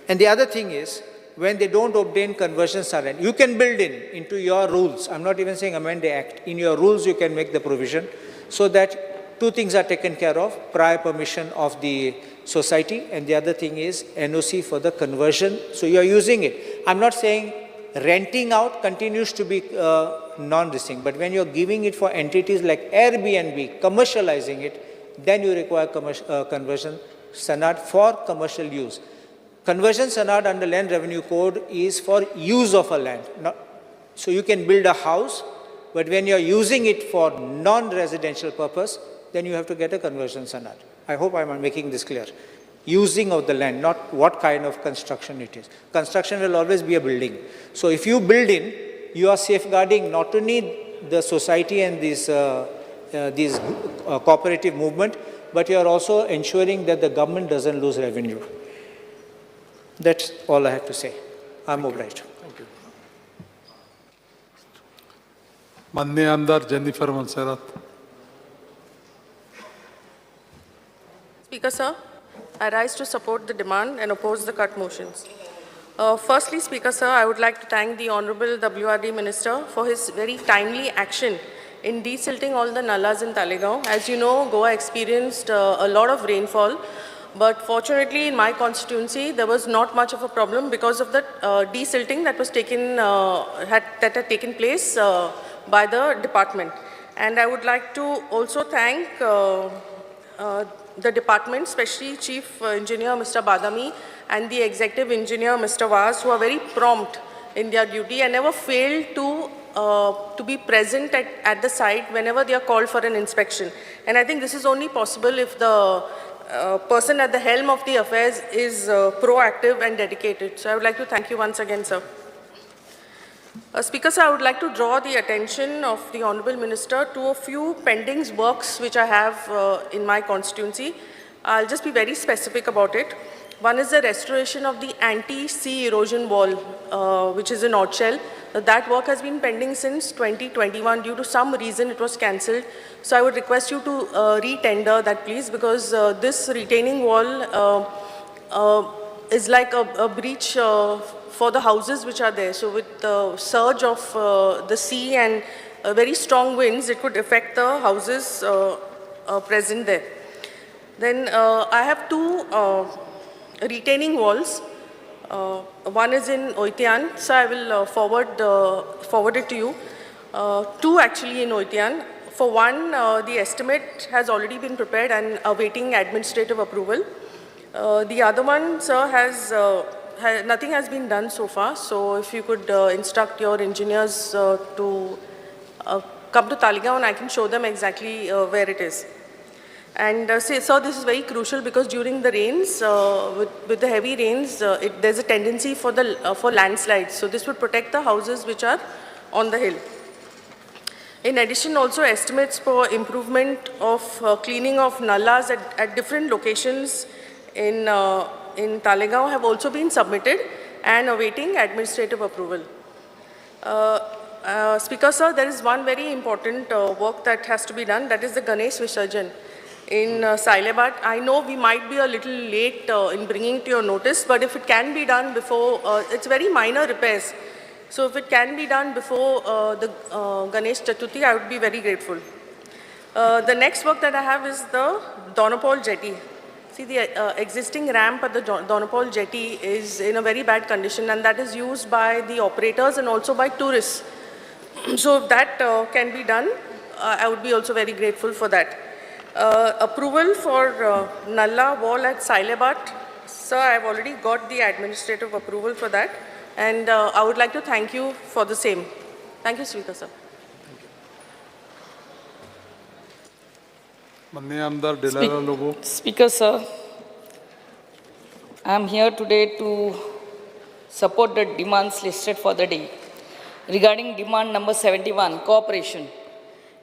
And the other thing is, when they don't obtain conversion sanad, you can build in into your rules. I'm not even saying amend the act. In your rules, you can make the provision so that two things are taken care of: prior permission of the society, and the other thing is NOC for the conversion. So you're using it. I'm not saying renting out continues to be non-distinct, but when you're giving it for entities like Airbnb, commercializing it, then you require conversion sanad for commercial use. Conversion sanad under Land Revenue Code is for use of a land. Not, so you can build a house, but when you're using it for non-residential purpose, then you have to get a conversion sanad. I hope I'm making this clear. Using of the land, not what kind of construction it is. Construction will always be a building. So if you build in, you are safeguarding not only the society and this cooperative movement, but you are also ensuring that the government doesn't lose revenue. That's all I have to say. I'm obliged. Thank you. माननीय आमदार Jennifer Monserrate. Speaker, sir, I rise to support the demand and oppose the cut motions. Firstly, Speaker, sir, I would like to thank the Honorable WRD Minister for his very timely action in desilting all the nallas in Taleigao. As you know, Goa experienced a lot of rainfall, but fortunately in my constituency, there was not much of a problem because of the desilting that was taken, that had taken place by the department. And I would like to also thank the department, especially Chief Engineer Mr. Badami and the Executive Engineer Mr. Vaz, who are very prompt in their duty and never fail to be present at the site whenever they are called for an inspection. And I think this is only possible if the person at the helm of the affairs is proactive and dedicated. So I would like to thank you once again, sir. Speaker, sir, I would like to draw the attention of the Honorable Minister to a few pending works which I have in my constituency. I'll just be very specific about it. One is the restoration of the anti-sea erosion wall, which is in Odxel. That work has been pending since 2021. Due to some reason, it was cancelled. So I would request you to re-tender that, please, because this retaining wall is like a breach for the houses which are there. So with the surge of the sea and very strong winds, it could affect the houses present there. Then I have two retaining walls. One is in Oitian, so I will forward it to you. Two actually in Oitian. For one, the estimate has already been prepared and awaiting administrative approval. The other one, sir, has nothing has been done so far. So if you could instruct your engineers to come to Taleigao, and I can show them exactly where it is. And sir, this is very crucial because during the rains, with the heavy rains, there's a tendency for landslides. So this would protect the houses which are on the hill. In addition, also estimates for improvement of cleaning of nallas at different locations in Taleigao have also been submitted and awaiting administrative approval. Speaker sir, there is one very important work that has to be done, that is the Ganesh Visarjan in Sailabad. I know we might be a little late in bringing to your notice, but if it can be done before, it's very minor repairs. So if it can be done before the Ganesh Chaturthi, I would be very grateful. The next work that I have is the Dona Paula jetty. See, the existing ramp at the Dona Paula jetty is in a very bad condition, and that is used by the operators and also by tourists. So if that can be done, I would be also very grateful for that. Approval for Nalla wall at Sailabad. Sir, I have already got the administrative approval for that, and I would like to thank you for the same. Thank you, Speaker, sir. माननीय आमदार Delilah Lobo. Speaker, sir, I am here today to support the demands listed for the day. Regarding demand number 71, cooperation.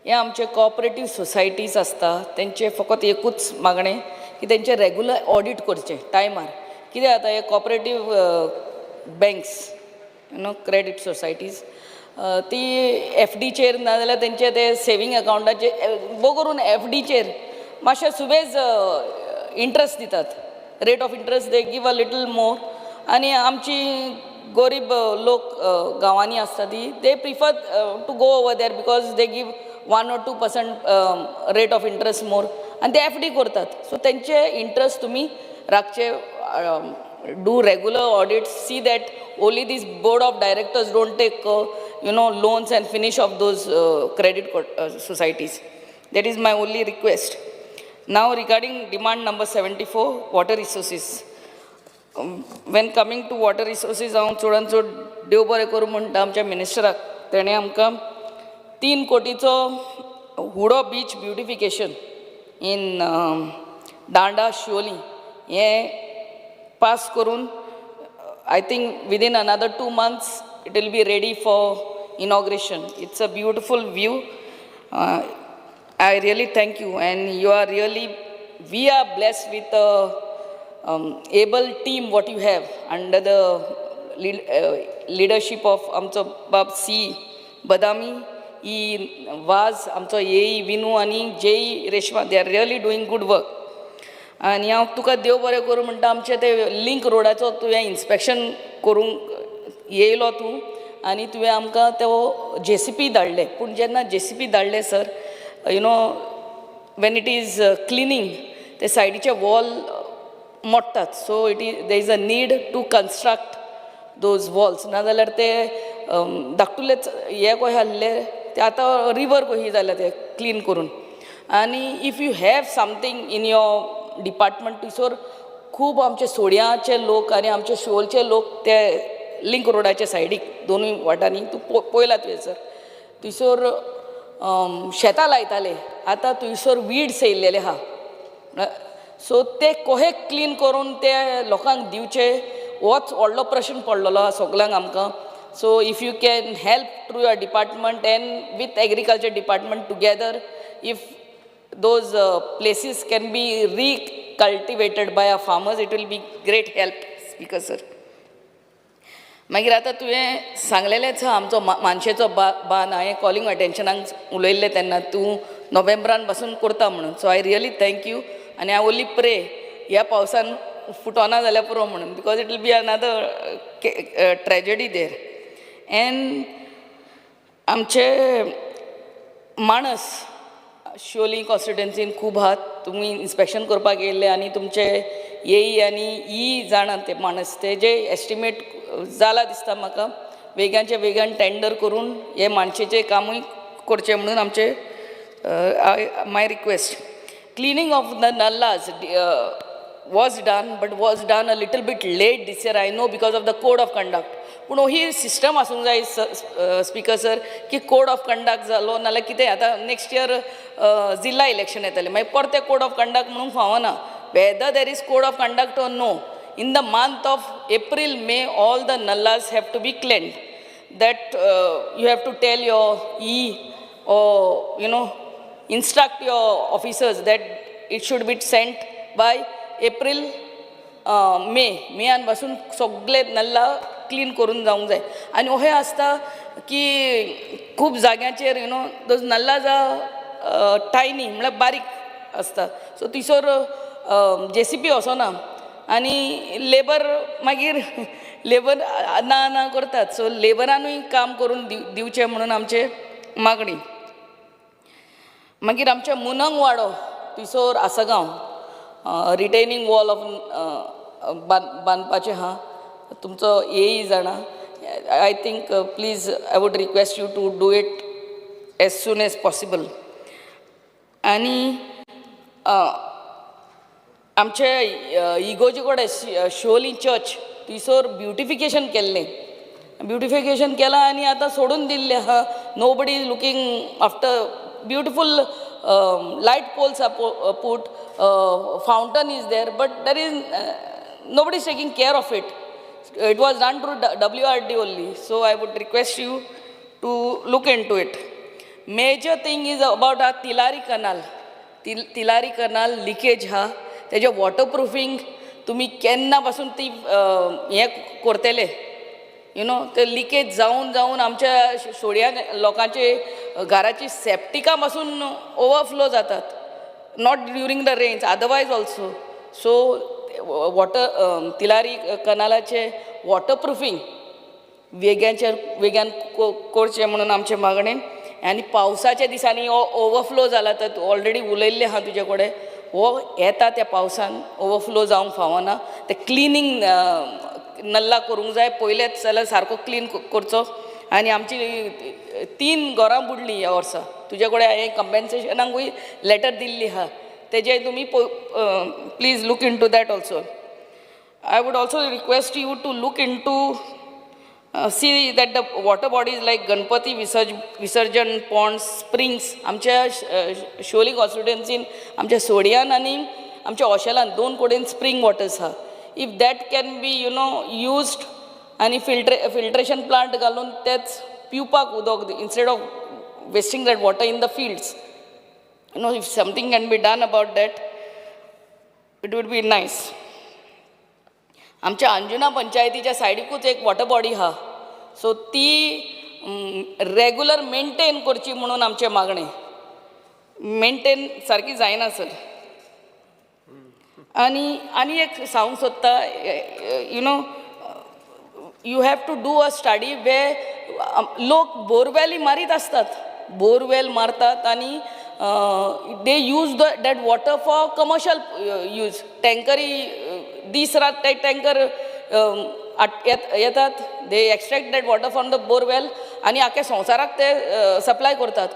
हे आमचे cooperative societies आसता तेंचे फकत एकूच मागणें की तेंचे रेगुलर ऑडीट करचें टायमार. कितें जाता हे cooperative banks you know credit societies ती एफडीचेर ना जाल्यार तेंचे ते सेवींग अकावंटाचे बो करून एफडीचेर मातशे सुबेज इंट्रस्ट दितात. Rate of interest they give a little more, आनी आमची गरीब लोक गांवांनी आसता ती they prefer to go over there because they give 1 or 2% rate of interest more, आनी ते एफ डी करतात. सो तेंचे इंट्रस्ट तुमी राखचे. Do regular audits, see that only this board of directors don't take you know loans and finish off those credit societies. That is my only request. Now regarding demand number 74, water resources. When coming to water resources, हांव चडान चड देव बरें करूं म्हणटा आमच्या मिनिस्टराक, तेणें आमकां 3 कोटीचो Hudco beach beautification in Danda Siolim हें पास करून I think within another 2 months it will be ready for inauguration. It's a beautiful view. I really thank you, and you are really, we are blessed with a able team what you have under the leadership of आमचो बाब C बदामी, E वाज, आमचो ए विनू आनी जे Reshma. They are really doing good work. आनी हांव तुका देव बरें करूं म्हणटा, आमचे ते लिंक रोडाचो तुवें इन्स्पेक्शन करूंक येयलो तूं आनी तुवें आमकां तो जेसीपी धाडले. पूण जेन्ना जेसीपी धाडले sir, you know when it is cleaning ते सायडीचे wall मोडटात. So it is there is a need to construct those walls, नाजाल्यार ते धाकटुलेच हे कशें आहले ते आतां रिवर कशी जाल्या ते क्लीन करून. आनी if you have something in your department, थंयसर खूब आमचे सोड्याचे लोक आनी आमचे शिवोलचे लोक ते लिंक रोडाच्या सायडीक दोनूय वाटांनी तूं पळयला तुवें सर, थंयसर शेतां लायताले, आतां थंयसर वीड्स येयल्लेले आहा. सो ते कोहे क्लीन करून ते लोकांक दिवचे होच व्हडलो प्रश्न पडलेलो आहा सगल्यांक आमकां. So if you can help through your department and with agriculture department together, if those places can be recultivated by our farmers, it will be great help, Speaker sir. मागीर आतां तुवें सांगलेलेंच आहा आमचो मानशेचो बान, हांवें कॉलिंग अटेन्शनाक उलयल्लें तेन्ना तूं नोव्हेंबरान पासून करता म्हणून. So I really thank you, आनी I only pray ह्या पावसान फुटोना जाल्यार पुरो म्हणून, because it will be another tragedy there. And आमचे माणस शिवोली कॉन्स्टिट्युएन्सीन खूब आहात, तुमी इन्स्पेक्शन करपाक येयल्ले आनी तुमचे येई आनी ई जाणा ते माणस ते जे एस्टिमेट जाला दिसता म्हाका, वेगानचे वेगान टेंडर करून हे मानशेचें कामूय करचें म्हणून आमचे My request. Cleaning of the nallas was done, but was done a little bit late this year, I know, because of the code of conduct. पूण ही सिस्टम आसूंक जाय, स्पीकर सर, की कोड ऑफ कंडक्ट जालो नाल्यार कितें आतां next year जिल्ला election येतलें, मागीर परतें कोड ऑफ कंडक्ट म्हणूंक फावना. Whether there is code of conduct or no, in the month of April, May, all the nallas have to be cleaned. That you have to tell your E or instruct your officers that it should be sent by April, May. मेयान पासून सगळे नल्ला clean करून जावंक जाय. आनी अशें आसता की खूब जाग्यांचेर those nallas are tiny, म्हळ्यार बारीक आसता. सो थंयसर जेसीबी वचना आनी लेबर मागीर लेबर ना ना करतात. सो लेबरानूय काम करून दिवचें म्हणून आमचें मागणी. मागीर आमच्या मुनंग वाडो थंयसर आसगांव रिटेनिंग वॉल ऑफ बांदपाचें आहा, तुमचो एई जाणा. I think please I would request you to do it as soon as possible. आनी आमचे इगोजी कडेन शिवोली चर्च थंयसर ब्युटिफिकेशन केल्लें, ब्युटिफिकेशन केलां आनी आतां सोडून दिल्लें आहा. Nobody is looking after. Beautiful light poles are put, fountain is there, but there is nobody is taking care of it. It was done through WRD only, so I would request you to look into it. Major thing is about our Tilari Canal. Tilari Canal leakage हा, तेजे वॉटरप्रुफींग तुमी केन्ना पासून ती हें करतले, ते leakage जावन जावन आमच्या सोड्या लोकांचे घराची सेप्टिका पासून ओवरफ्लो जातात, not during the rains, otherwise also. So water Tillari कनालाचे waterproofing वेग्याचेर वेग्यान करचें म्हणून आमचें मागणें. आनी पावसाच्या दिसांनी हो ओवरफ्लो जाला, तर ऑलरेडी उलयल्लें आहा तुजे कडेन, हो येता त्या पावसान ओवरफ्लो जावंक फावना. तें क्लिनींग नल्ला करूंक जाय पयलेच, जाल्यार सारको क्लीन करचो. आनी आमची 3 घरां बुडलीं ह्या वर्सा, तुजे कडेन हांवें कंपेन्सेशनाकूय लेटर दिल्ली आहा, तेजें तुमी please look into that also. I would also request you to look into see that the water bodies like Ganpati Visarjan ponds, springs, आमच्या शिवोली कॉन्स्टिट्युएन्सीन आमच्या सोडियान आनी आमच्या ओशेलान 2 कडेन स्प्रींग वॉटर्स आहा. If that can be used आनी फिल्ट्रेशन प्लांट घालून तेच पिवपाक उदक, instead of wasting that water in the fields, if something can be done about that, it would be nice. आमच्या अंजुना पंचायतीच्या सायडीकूच एक वॉटर बॉडी आहा, सो ती रेगुलर मेनटेन करची म्हणून आमचें मागणें. मेनटेन सारकी जायना सर. आनी आनी एक सांगूंक सोदता, you have to do a study way लोक बोरवेली मारीत आसतात, बोरवेल मारतात आनी they use that water for commercial use. टँकरी दीस रात ते टँकर येतात, they extract that water from the borewell आनी आख्या संवसाराक ते सप्लाय करतात.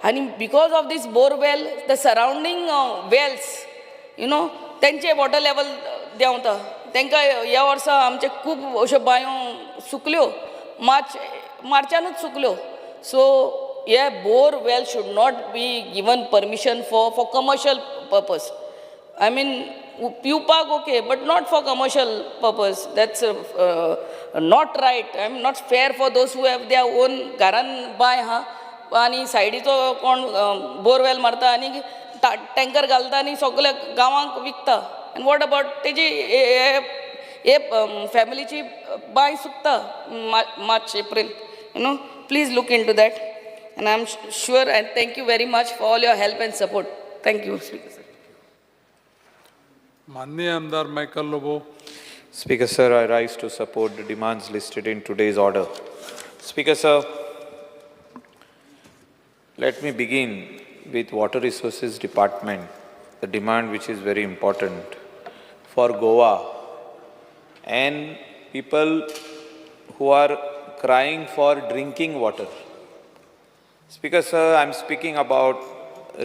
आनी because of this borewell the surrounding wells तेंचे वॉटर लेवल देंवता. तांकां ह्या वर्सा आमचे खूब अश्यो बांयो सुकल्यो, मार्चानूच सुकल्यो. सो हे bore well should not be given permission for commercial purpose. I mean पिवपाक okay, but not for commercial purpose. That's not right. I am not fair for those who have their own घरान बांय आहा आनी सायडीचो कोण borewell मारता आनी tanker घालता आनी सगल्या गांवांक विकता. आनी what about तेजी हे फॅमिलीची बांय सुकता March April. Please look into that. And I am sure and thank you very much for all your help and support. Thank you speaker sir. माननीय आमदार Michael Lobo. Speaker sir, I rise to support the demands listed in today's order. Speaker sir, let me begin with Water Resources Department, the demand which is very important for Goa and people who are crying for drinking water. Speaker sir, I am speaking about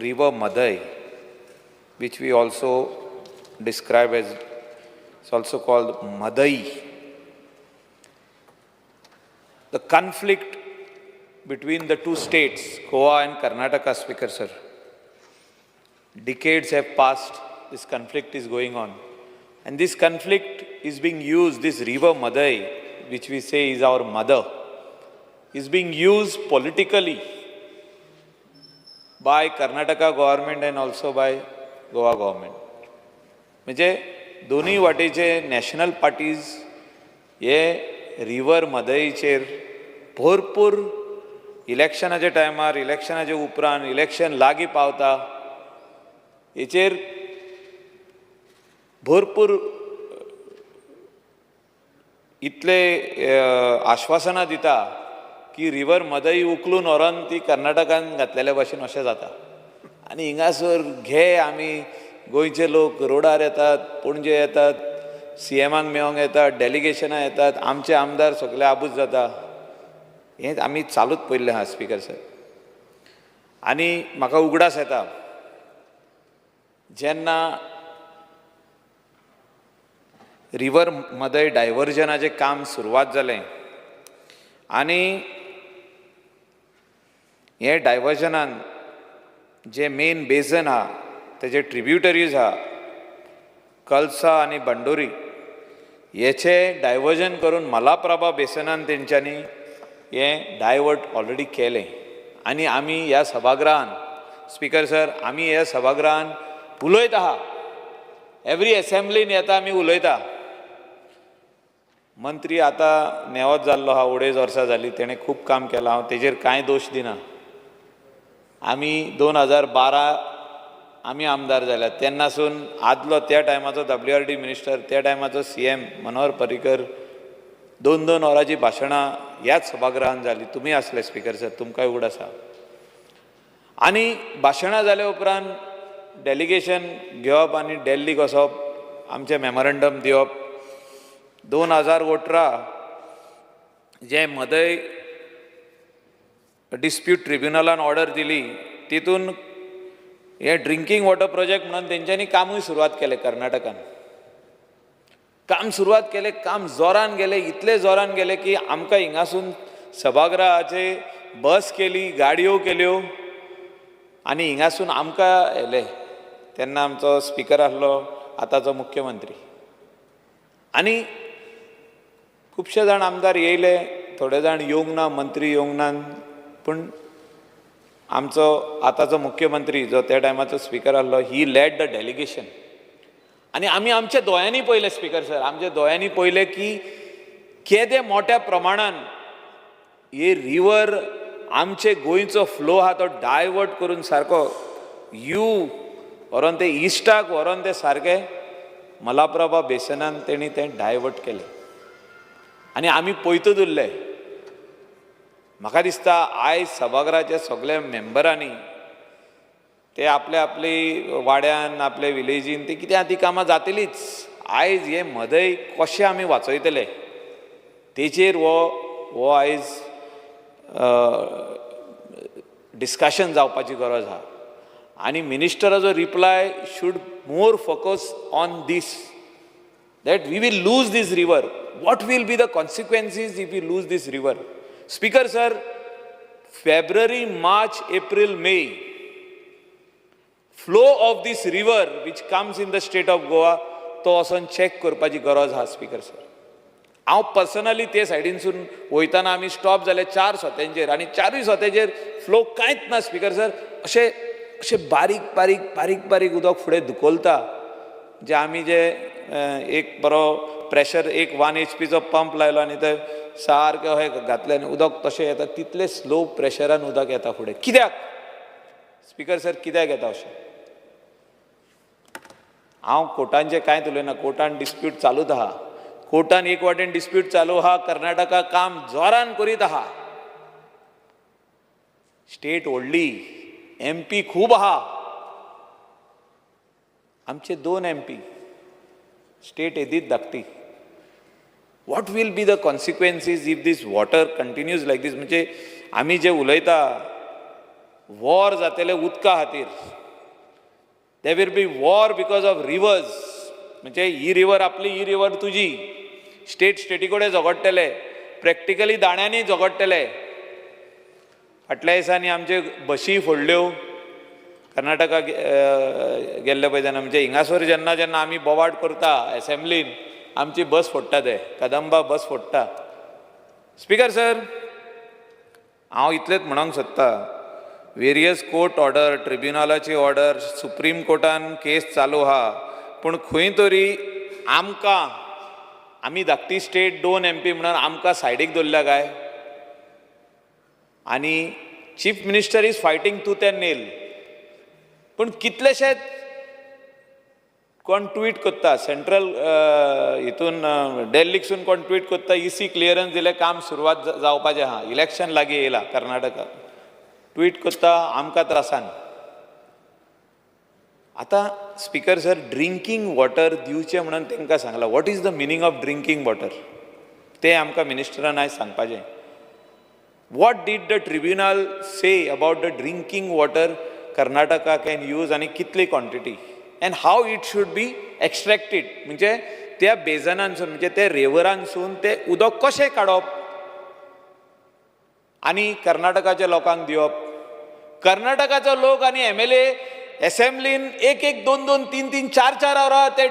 river Mhadei, which we also describe as, it's also called Mhadei. The conflict between the two states, Goa and Karnataka, Speaker sir. Decades have passed, this conflict is going on. And this conflict is being used, this river Mhadei, which we say is our mother, is being used politically by Karnataka government and also by Goa government. म्हणजे दोनूय वाटेचे national parties हे river मदईचेर भरपूर इलेक्शनाच्या टायमार, इलेक्शनाच्या उपरांत, election लागीं पावता हेचेर भरपूर इतले आश्वासनां दिता की रिवर मदई उखलून व्हरोन ती कर्नाटकान घातलेल्या भाशेन अशें जाता. आनी हिंगासर घे आमी गोंयचे लोक रोडार येतात, पणजे येतात, सी एमाक मेळोंक येतात, डेलिगेशनां येतात, आमचे आमदार सगळे आबूज जाता. हें आमी चालूच पळयल्लें आहा स्पीकर सर. आनी म्हाका उगडास येता जेन्ना रिवर मदय डायवर्जनाचें काम सुरवात जालें आनी हें डायवर्जनान जे मेन बेजन आहा तेजे ट्रिब्युटरीज आहा कलसा आनी बंडोरी हेचे डायवर्जन करून मलाप्रभा बेसनान तेंच्यांनी हें डायवर्ट ऑलरेडी केलें. आनी आमी ह्या सभागृहान स्पीकर सर आमी ह्या सभागृहान उलयत आहा, एवरी एसेंब्लीन येता आमी उलयता. मंत्री आतां नेवत जाल्लो आहा, 2.5 वर्सां जालीं, तेणें खूब काम केलां, हांव तेजेर कांय दोश दिना. आमी 2012 आमी आमदार जाल्या तेन्नासून आदलो त्या टायमाचो WRD minister, त्या टायमाचो CM Manohar Parrikar 2-2 वरांची भाशणां ह्याच सभागृहान जाली. तुमी आसले स्पीकर सर, तुमकांय उगडास आसा. आनी भाशणां जाल्या उपरांत डेलिगेशन घेवप आनी दिल्लीक वचप, आमचें मेमोरंडम दिवप. 2018 जें मदय डिस्प्यूट ट्रिब्युनलान ऑर्डर दिली तितून हे ड्रिंकींग वॉटर प्रोजेक्ट म्हणून तेंच्यांनी कामूय सुरवात केलें. कर्नाटकान काम सुरवात केलें, काम जोरान गेलें, इतलें जोरान गेलें की आमकां हिंगासून सभागृहाचे बस केली, गाडयो केल्यो आनी हिंगासून आमकां येले. तेन्ना आमचो स्पिकर आसलो आतांचो मुख्यमंत्री. आनी खुबशे जाण आमदार येयले, थोडे जाण येवंक ना, मंत्री येवंक ना, पूण आमचो आतांचो मुख्यमंत्री जो त्या टायमाचो स्पिकर आसलो ही लॅड the delegation. आनी आमी आमच्या दोळ्यांनी पळयलें स्पिकर सर, आमच्या दोळ्यांनी पळयलें की केदे मोठ्या प्रमाणान हे रिवर आमचे गोंयचो फ्लो आहा तो डायवर्ट करून सारको you व्हरोन ते इस्टाक व्हरोन ते सारके मलाप्रभा बेसनान तेणी तें डायवर्ट केलें. आनी आमी पळयतच उरले. म्हाका दिसता आयज सभाघराच्या सगल्या मेंबरांनी ते आपले आपले वाड्यान आपले विलेजीन ते कितें ती कामां जातलीच. आयज हे मदय कशें आमी वाचयतले तेचेर हो आयज डिस्कशन जावपाची गरज आहा. आनी मिनिस्टराचो reply should more focus on this, that we will lose this river. What will be the consequences if we lose this river? Speaker sir, February, March, April, May, flow of this river which comes in the state of Goa तो वचोन check करपाची गरज आहा speaker sir. हांव personally ते सायडीनसून वयताना आमी stop जाले 4 सोत्यांचेर आनी 4 सोत्यांचेर फ्लो कांयच ना स्पीकर सर. अशें अशें बारीक बारीक बारीक बारीक उदक फुडें धुकलता. जे आमी जे एक बरो प्रेशर एक 1 HPचो पंप लायलो आनी ते सारकें अशें घातलें आनी उदक तशें येता, तितलें स्लो प्रेशरान उदक येता फुडें. कित्याक स्पीकर सर, कित्याक येता अशें? हांव कोर्टांचें कांयच उलयना, कोर्टान डिस्प्यूट चालूच आहा, कोर्टान एक वाटेन डिस्प्यूट चालू आहा, कर्नाटका काम जोरान करीत आहा, स्टेट व्हडली, MP खूब आहा, आमचे 2 MP, state येदीच धाकटी. What will be the consequences if this water continues like this? म्हणजे आमी जे उलयता वॉर जातले उदका खातीर. There will be war because of rivers. म्हणजे ही रिवर आपली, ही रिवर तुजी. स्टेट स्टेटी कडेन झगडटले, प्रॅक्टिकली दाण्यांनी झगडटले. फाटल्या दिसांनी आमचे बशी फोडल्यो कर्नाटका गेल्ले पळय तेन्ना. म्हणजे हिंगासर जेन्ना जेन्ना आमी बोवाट करता एसेंब्लीन, आमची बस फोडटा, ते कदंबा बस फोडटा. स्पीकर सर, हांव इतलेंच म्हणूंक सोदता, वेरियस कोर्ट ऑर्डर, ट्रिब्युनलाची ऑर्डर, सुप्रीम कोर्टान केस चालू आहा, पूण खंय तरी आमकां, आमी धाकटी स्टेट, 2 MP म्हणून आमकां सायडीक दवरल्या काय? आनी chief minister is fighting tooth and nail. पूण कितलेशेच कोण ट्वीट करता, सेंट्रल हितून डेल्लीकसून कोण ट्वीट करता, इसी क्लियरन्स दिलें, काम सुरवात जावपाचें आहा, इलेक्शन लागीं येयलां कर्नाटका. ट्वीट करता, आमकां त्रासान. आतां स्पीकर सर, ड्रिंकींग वॉटर दिवचें म्हणून तांकां सांगलां. What is the meaning of drinking water तें आमकां मिनिस्टरान आयज सांगपाचें. What did the tribunal say about the drinking water Karnataka can use आनी कितली quantity and how it should be extracted? म्हणजे त्या बेजनांसून, म्हणजे त्या रेवरांसून तें उदक कशें काडप आनी कर्नाटकाच्या लोकांक दिवप. कर्नाटकाचो लोक आनी MLA एसेंब्लीन 1 1 2 2 3 3 4 4 वरां ते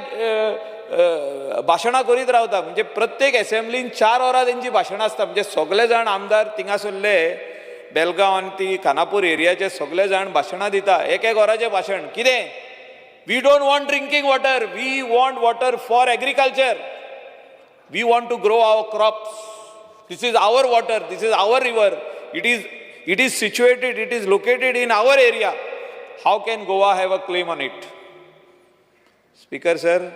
भाशणां करीत रावता. म्हणजे प्रत्येक एसेंब्लीन 4 वरां तेंची भाशणां आसता. म्हणजे सगळे जाण आमदार थिंगासरले बेलगांव आनी ती खानापूर एरियाचे सगळे जाण भाशणां दिता, 1 1 वराचें भाशण. कितें? We don't want drinking water, we want water for agriculture, we want to grow our crops, this is our water, this is our river, it is situated, it is located in our area. How can Goa have a claim on it? Speaker sir,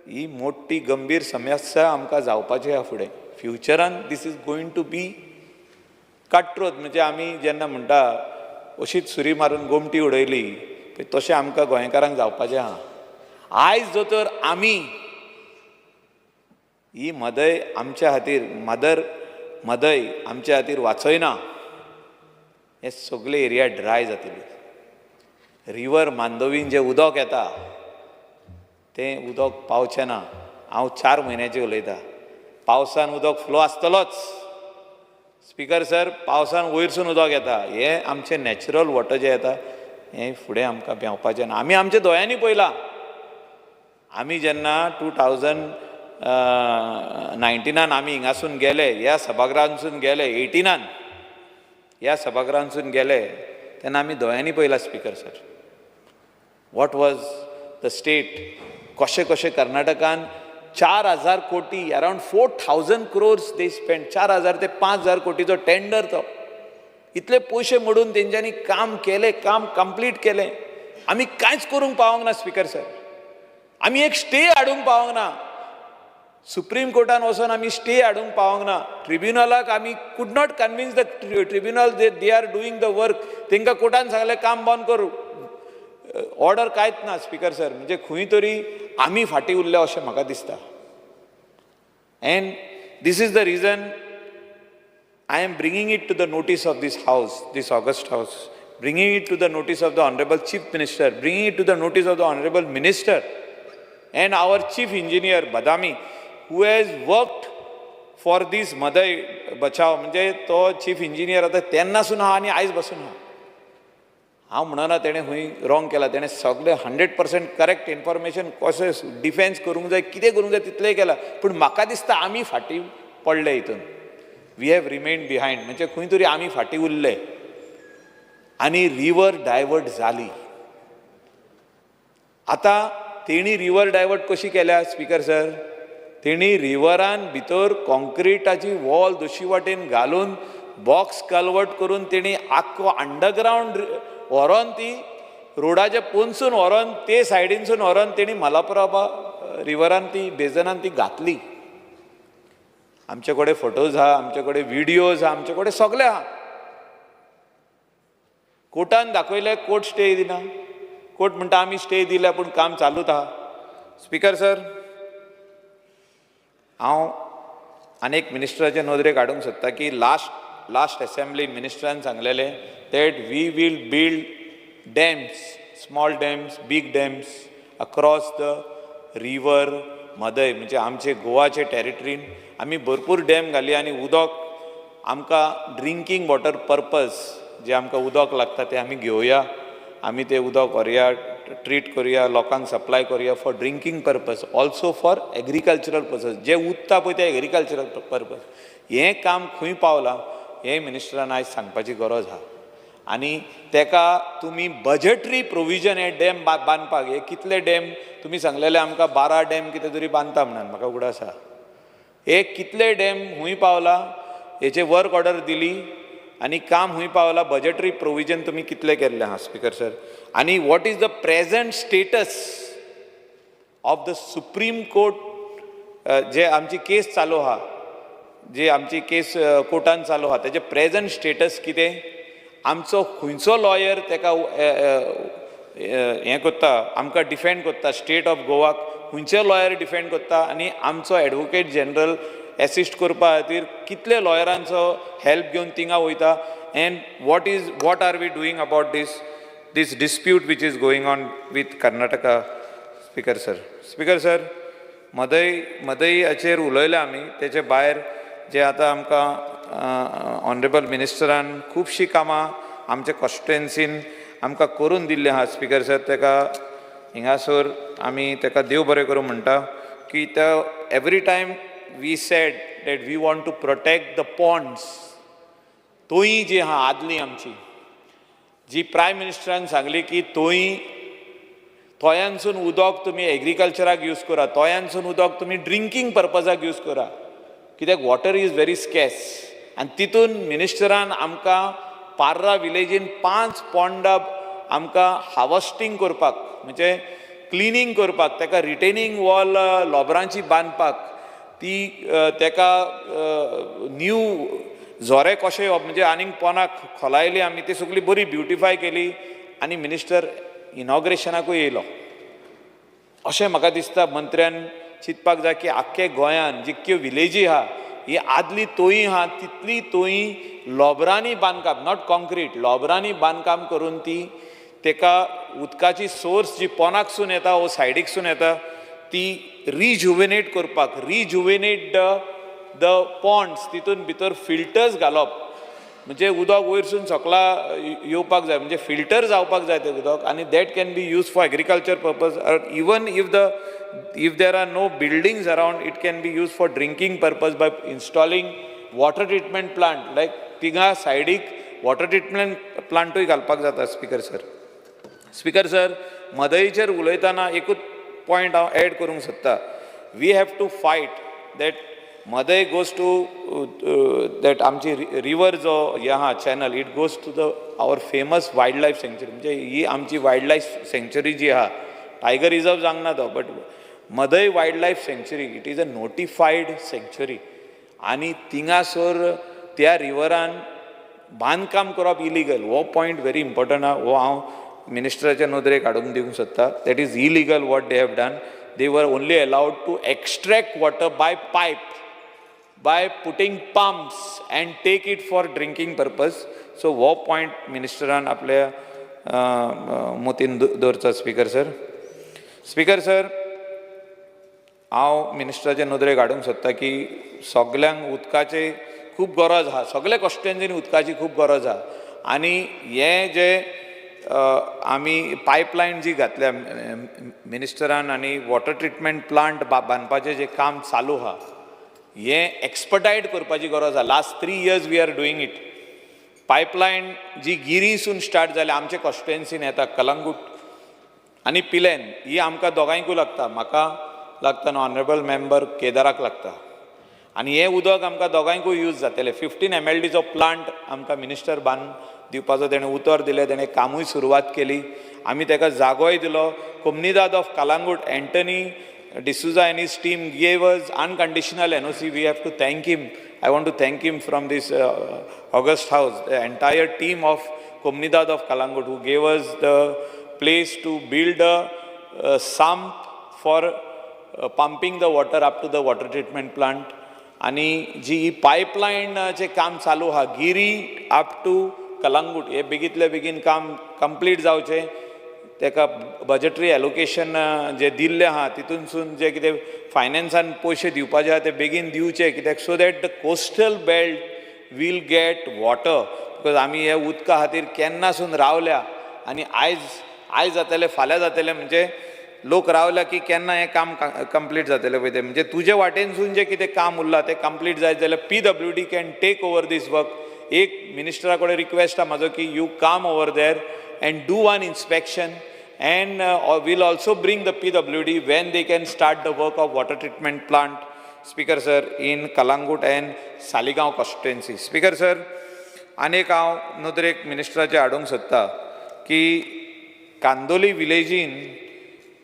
ही मोठी गंभीर समस्या आमकां जावपाची आहा फुडें फ्युचरान. This is going to be cutthroat. म्हणजे आमी जेन्ना म्हणटा अशीच सुरी मारून गोमटी उडयली, तशें आमकां गोंयकारांक जावपाचें आहा. आयज जो तर आमी ही मदय आमच्या खातीर, मदर मदय आमच्या खातीर वाचयना, हे सगळे एरिया ड्राय जातली. रिवर मांडवीन जें उदक येता तें उदक पावचें ना. हांव 4 म्हयन्याचें उलयतां. पावसान उदक फ्लो आसतलोच स्पीकर सर, पावसान वयरसून उदक येता. हें आमचें नॅचरल वॉटर जें येता हें फुडें आमकां पेंवपाचें ना. आमी आमच्या दोळ्यांनी पळयलां. आमी जेन्ना 2019 आमी हिंगासून गेले, ह्या सभागृहांसून गेले, 18 ह्या सभागृहांसून गेले, तेन्ना आमी दोळ्यांनी पळयलां speaker sir, what was the state. कशें कशें कर्नाटकान 4,000 कोटी, around 4,000 crores they spend. 4,000 ते 5,000 कोटीचो टेंडर तो. इतले पयशे मोडून तेंच्यांनी काम केलें, काम कंप्लीट केलें. आमी कांयच करूंक पावोंक ना स्पीकर सर. आमी एक स्टे हाडूंक पावोंक ना. सुप्रीम कोर्टान वचोन आमी स्टे हाडूंक पावोंक ना. ट्रिब्युनलाक आमी could not convince the tribunal they are doing the work. तेंकां कोर्टान सांगलें काम बंद करूं, ऑर्डर कांयच ना स्पीकर सर. म्हणजे खंय तरी आमी फाटीं उरले अशें म्हाका दिसता. And this is the reason I am bringing it to the notice of this house, this august house, bringing it to the notice of the honourable chief minister, bringing it to the notice of the honourable minister and our chief engineer Badami, who has worked for this Mhadei Bachao. म्हणजे तो chief engineer आतां तेन्नासून आहा आनी आयज बसून आहा. हांव म्हणना तेणें खंय रॉंग केलां, तेणें सगळें 100% करेक्ट इन्फॉर्मेशन कशें डिफेन्स करूंक जाय, कितें करूंक जाय तितलेंय केलां. पूण म्हाका दिसता आमी फाटीं पडले हितून. We have remained behind. म्हणजे खंय तरी आमी फाटीं उरले आनी रिवर डायवर्ट जाली. आतां तेणी रिवर डायवर्ट कशी केल्या स्पीकर सर? तेणी रिवरान भितर कॉन्क्रिटाची वॉल दोशी वाटेन घालून बॉक्स कलवर्ट करून तेणी आख्खो अंडरग्रावंड व्हरोन ती रोडाच्या पोनसून व्हरोन ते सायडीनसून व्हरोन तेणी मलाप्रभा रिवरान ती बेजनान ती घातली. आमचे कडेन फोटोज आहा, आमचे कडेन विडियोज आहा, आमचे कडेन सगळे आहा. कोर्टान दाखयले, कोर्ट स्टे दिना. कोर्ट म्हणटा आमी स्टे दिल्या पूण काम चालूच आहा. स्पीकर सर, हांव आनी एक मिनिस्टराचे नदरेक हाडूंक सोदता की लास्ट लास्ट असेंब्ली मिनिस्टरान सांगलेलें that we will build dams, small dams, big dams across the river Mhadei. म्हणजे आमचे गोवाचे टेरिटरीन आमी भरपूर डॅम घाली आनी उदक आमकां ड्रिंकींग वॉटर पर्पज जे आमकां उदक लागता तें आमी घेवया, आमी तें उदक व्हरया, ट्रीट करुया, लोकांक सप्लाय करुया for drinking purpose, also for agricultural purpose. जें उरता पळय तें एग्रीकल्चरल पर्पज. हें काम खंय पावलां हें मिनिस्टरान आयज सांगपाची गरज आहा. आनी तेका तुमी बजटरी प्रोविजन हे डॅम बांदपाक, हे कितले डॅम तुमी सांगलेले आमकां 12 डॅम कितें तरी बांदता म्हणून म्हाका उगडास आसा. हे कितले डॅम खूंय पावला हेचे वर्क ऑर्डर दिली आनी काम खूंय पावला, बजटरी प्रोविजन तुमी कितले केल्लें आहा स्पीकर सर. आनी what is the present status of the Supreme Court जे आमची केस चालू आहा, जे आमची केस कोर्टान चालू आहा तेजे प्रेजंट स्टेटस कितें, आमचो खंयचो लॉयर तेका हें करता, आमकां डिफेंड करता, स्टेट ऑफ गोवाक खंयचे लॉयर डिफेंड करता आनी आमचो एडवोकेट जनरल एसिस्ट करपा खातीर कितले लॉयरांचो हेल्प घेवन थिंगा वयता. And what are we doing about this dispute which is going on with Karnataka speaker sir. Speaker sir, मदईहाचेर उलयले आमी, तेचे भायर जे आतां आमकां ऑनरेबल मिनिस्टरान खुबशीं कामां आमच्या कॉन्स्टिट्युएन्सीन आमकां करून दिल्लीं आहा स्पीकर सर. तेका हिंगासर आमी तेका देव बरें करूं म्हणटा की त्या every time we said that we want to protect the ponds, तोंय जी आहा आदली आमची जी प्रायम मिनिस्टरान सांगली की तोंय तोयांसून उदक तुमी एग्रीकल्चराक यूज करा, तोयांसून उदक तुमी ड्रिंकींग पर्पजाक यूज करा, कित्याक वॉटर is very स्केस. आनी तितून मिनिस्टरान आमकां पार्रा विलेजीन 5 पोंडां आमकां हार्वस्टींग करपाक म्हणजे क्लिनींग करपाक, ताका रिटेनींग वॉल लोबरांची बांदपाक, ती ताका न्यू झोरे कशे येवप म्हणजे आनीक पोंदाक खोलायली आमी, ती सगळी बरी ब्युटिफाय केली आनी मिनिस्टर इनॉग्रेशनाकूय येयलो. अशें म्हाका दिसता मंत्र्यान चिंतपाक जाय की आख्खे गोंयान जितक्यो विलेजी आहा ही आदली तोयी आहा तितली तोयी लोबरांनी बांदकाम, not concrete, लोबरांनी बांदकाम करून ती तेका उदकाची सोर्स जी पोंदाकसून येता वो सायडीकसून येता ती रिजुवेनेट करपाक, रिजुवेनेट the Pond's, तितून भितर फिल्टर्स घालप म्हणजे उदक वयरसून सकला येवपाक जाय, म्हणजे फिल्टर जावपाक जाय तें उदक आनी that can be use for agriculture purpose. Even if there are no buildings around it can be use for drinking purpose by installing water treatment plant. Like तिंगा सायडीक वॉटर ट्रिटमेंट प्लांटूय घालपाक जाता स्पीकर सर. स्पीकर सर, मदईचेर उलयतना एकूच point हांव add करूंक सोदता. We have to fight that Mhadei goes to that आमची रिवर जो हे आहा channel, it goes to the our famous wild life sanctuary. म्हणजे ही आमची वायल्ड लायफ सँक्चुरी जी आहा, टायगर रिजर्व जावंक ना तो, but Mhadei wild life sanctuary it is a notified sanctuary आनी थिंगासर त्या रिवरान बांदकाम करप इलिगल. हो पॉयंट व्हेरी इम्पॉर्टंट आहा, हो हांव मिनिस्टराच्या नदरेक हाडून दिवंक सोदता. That is illegal what they have done. They were only allowed to extract water by pipe, by putting pumps and take it for drinking purpose. So हो पॉयंट मिनिस्टरान आपल्या मोतीन दवरचो स्पीकर सर. स्पीकर सर, हांव मिनिस्टराच्या नदरेक हाडूंक सोदता की सगल्यांक उदकाची खूब गरज आहा, सगल्या कॉन्स्टिट्युएन्सीन उदकाची खूब गरज आहा आनी हें जे आमी पायपलायन जी घातल्या मिनिस्टरान आनी वॉटर ट्रिटमेंट प्लांट बांदपाचें जें काम चालू आहा हें एक्सपर्टायड करपाची गरज आहा. Last 3 years we are doing it. Pipeline जी गिरीसून स्टार्ट जाल्या आमचे कॉन्स्टिट्युएन्सीन येता कलंगूट आनी पिलेन, ही आमकां दोगांयकूय लागता, म्हाका लागता न्हू ऑनरेबल मेंबर केदाराक लागता आनी हें उदक आमकां दोगांयकूय यूज जातलें. 15 MLDचो प्लांट आमकां मिनिस्टर बांदून दिवपाचो तेणें उतर दिलें, तेणें कामूय सुरवात केली, आमी तेका जागोय दिलो. Comunidade of Calangute Anthony D'Souza and his team gave us unconditional NOC. We have to thank him. I want to thank him from this august house, the entire team of Comunidade of Calangute who gave us the place to build a sump for pumping the water up to the water treatment plant. आनी जी ही पायपलायनाचें काम चालू आहा Giri up two Calangute हे बेगींतल्या बेगीन काम complete जावचें. तेका बजटरी एलोकेशन जे दिल्लें आहा तितूनसून जे कितें फायनान्सान पयशे दिवपाचे आहा ते बेगीन दिवचे, कित्याक so that the coastal belt will get water. Because आमी हे उदका खातीर केन्नासून रावल्या आनी आयज आयज जातलें फाल्यां जातलें, म्हणजे लोक रावल्या की केन्ना हें काम कंप्लीट जातलें पळय तें. म्हणजे तुजे वाटेनसून जें कितें काम उरलां तें कंप्लीट जायत जाल्यार PWD can take over this work. एक मिनिस्टरा कडेन रिक्वेस्ट आहा म्हाजो की you come over there and do one inspection and will also bring the PWD when they can start the work of water treatment plant, Speaker sir, in Calangute and Saligao constituency. Speaker sir, आनी एक हांव नदरेक मिनिस्टराचे हाडूंक सोदता की Candolim विलेजीन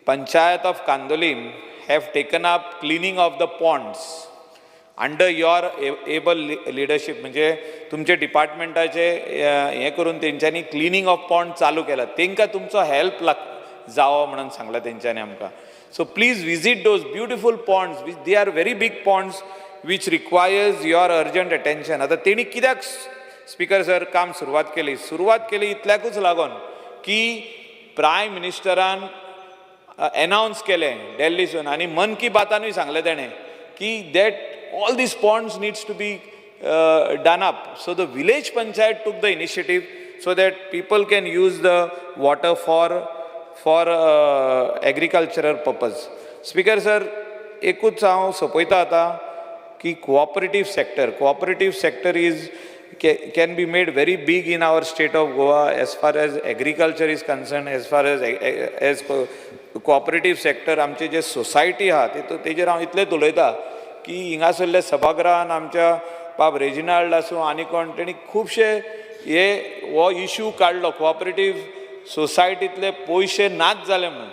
panchayat of Candolim have taken up cleaning of the ponds under your able leadership. म्हणजे तुमचे डिपार्टमेंटाचे हें करून तेंच्यांनी क्लिनींग ऑफ पॉन्ड चालू केला. तेंकां तुमचो हेल्प लाग जावो म्हणून सांगलां तेंच्यांनी आमकां. So please visit those beautiful ponds, which they are very big ponds which requires your urgent attention. आतां तेणी कित्याक स्पीकर सर काम सुरवात केली? सुरवात केली इतल्याकूच लागून की प्रायम मिनिस्टरान एनावन्स केलें दिल्लीसून आनी मन की बातानूय सांगलें तेणें की that all these ponds needs to be done up. So the village panchayat took the initiative so that people can use the water for agricultural purpose. Speaker sir, एकूच हांव सोंपयता आतां की cooperative sector is can be made very big in our state of Goa as far as agriculture is concerned, as far as cooperative sector. आमचे जे society आहा तेजेर हांव इतलेंच उलयता की हिंगासरल्या सभागृहान आमच्या बाब रेजिनाल्ड आसूं आनी कोण तेणी खुबशे हे हो इशू काडलो कोऑपरेटीव सोसायटींतले पयशे नाच जाले म्हणून.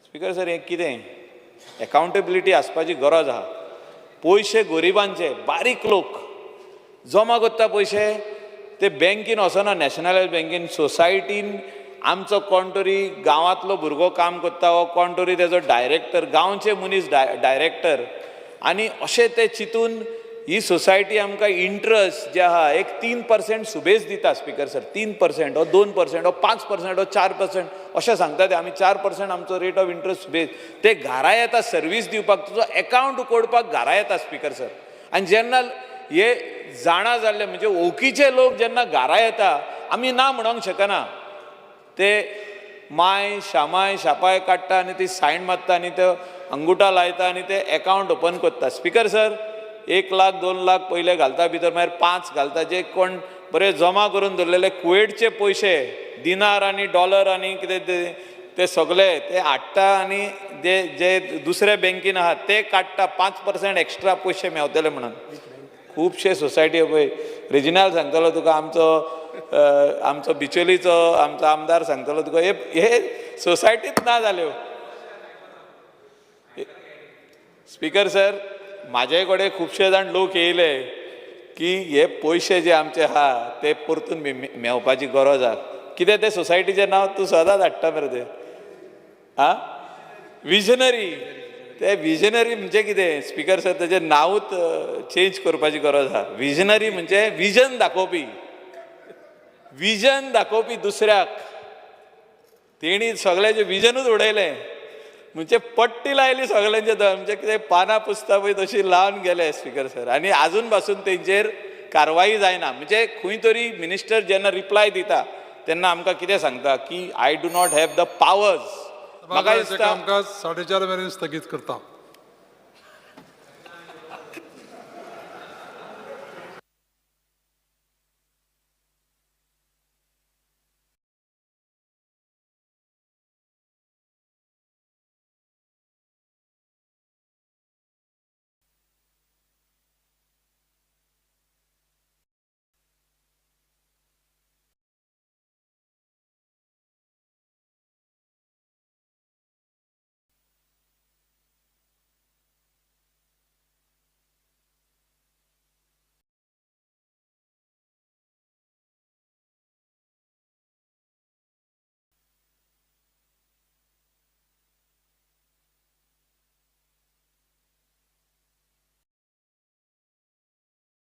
स्पीकर सर, हें कितें एकाउंटेबिलिटी आसपाची गरज आहा. पयशे गरिबांचे, बारीक लोक जमा करता पयशे, ते बँकेन वचना, नॅशनलायज बँकेन, सोसायटीन आमचो कोण तरी गांवांतलो भुरगो काम करता हो कोण तरी तेजो डायरेक्टर, गांवचे मनीस डायरेक्टर, आनी अशें ते चिंतून ही सोसायटी आमकां इंट्रस्ट जे आहा एक 3% सुबेज दिता. स्पीकर सर, 3% हो 2% हो 5% हो 4% अशें सांगता ते. आमी 4% आमचो रेट ऑफ इंट्रस्ट सुबेज. ते घरा येता सर्वीस दिवपाक, तुजो एकावंट उकोडपाक घरा येता स्पीकर सर. आनी जेन्ना हे जाणा जाल्ले म्हणजे वळखीचे लोक जेन्ना घरा येता आमी ना म्हणोंक शकना. ते माय शामाय शापाय काडटा आनी ती सायन मारता आनी ते अंगुटा लायता आनी ते एकावंट ओपन करता. स्पीकर सर, 1 लाख 2 लाख पयले घालता भितर, मागीर 5 घालता. जे कोण बरे जमा करून दवरलेले कुवेटचे पयशे, दिनार आनी डॉलर आनी कितें ते सगळे ते हाडटा आनी जे जे दुसऱ्या बँकेन आहा ते काडटा 5% एक्स्ट्रा पयशे मेवतले म्हणून. खुबशे सोसायटी पळय, रेजिनाल सांगतलो तुका, आमचो आमचो बिचोलीचो आमचो आमदार सांगतलो तुका, हे सोसायटीत ना जाल्यो. स्पीकर सर, म्हाजे कडेन खुबशे जाण लोक येयले की हे पयशे जे आमचे आहा ते परतून मेवपाची गरज आहा. कितें तें सोसायटीचें नांव तूं सदांच हाडटा मरे तें, आं, विजनरी. ते विजनरी म्हणजे कितें स्पीकर सर, तेजें नांवूच चेंज करपाची गरज आहा. विजनरी म्हणजे विजन दाखोवपी, विजन दाखोवपी दुसऱ्याक. तेणी सगळ्याचें विजनूच उडयलें, म्हणजे पट्टी लायली सगळ्यांचे, म्हणजे कितें पानां पुसता पळय तशी लावन गेले स्पीकर सर. आनी आजून पासून तेंचेर कारवाई जायना. म्हणजे खंय तरी मिनिस्टर जेन्ना रिप्लाय दिता तेन्ना आमकां कितें सांगता की I do not have the powers. म्हाका दिसता 4:30 मेरेन स्थगीत करता.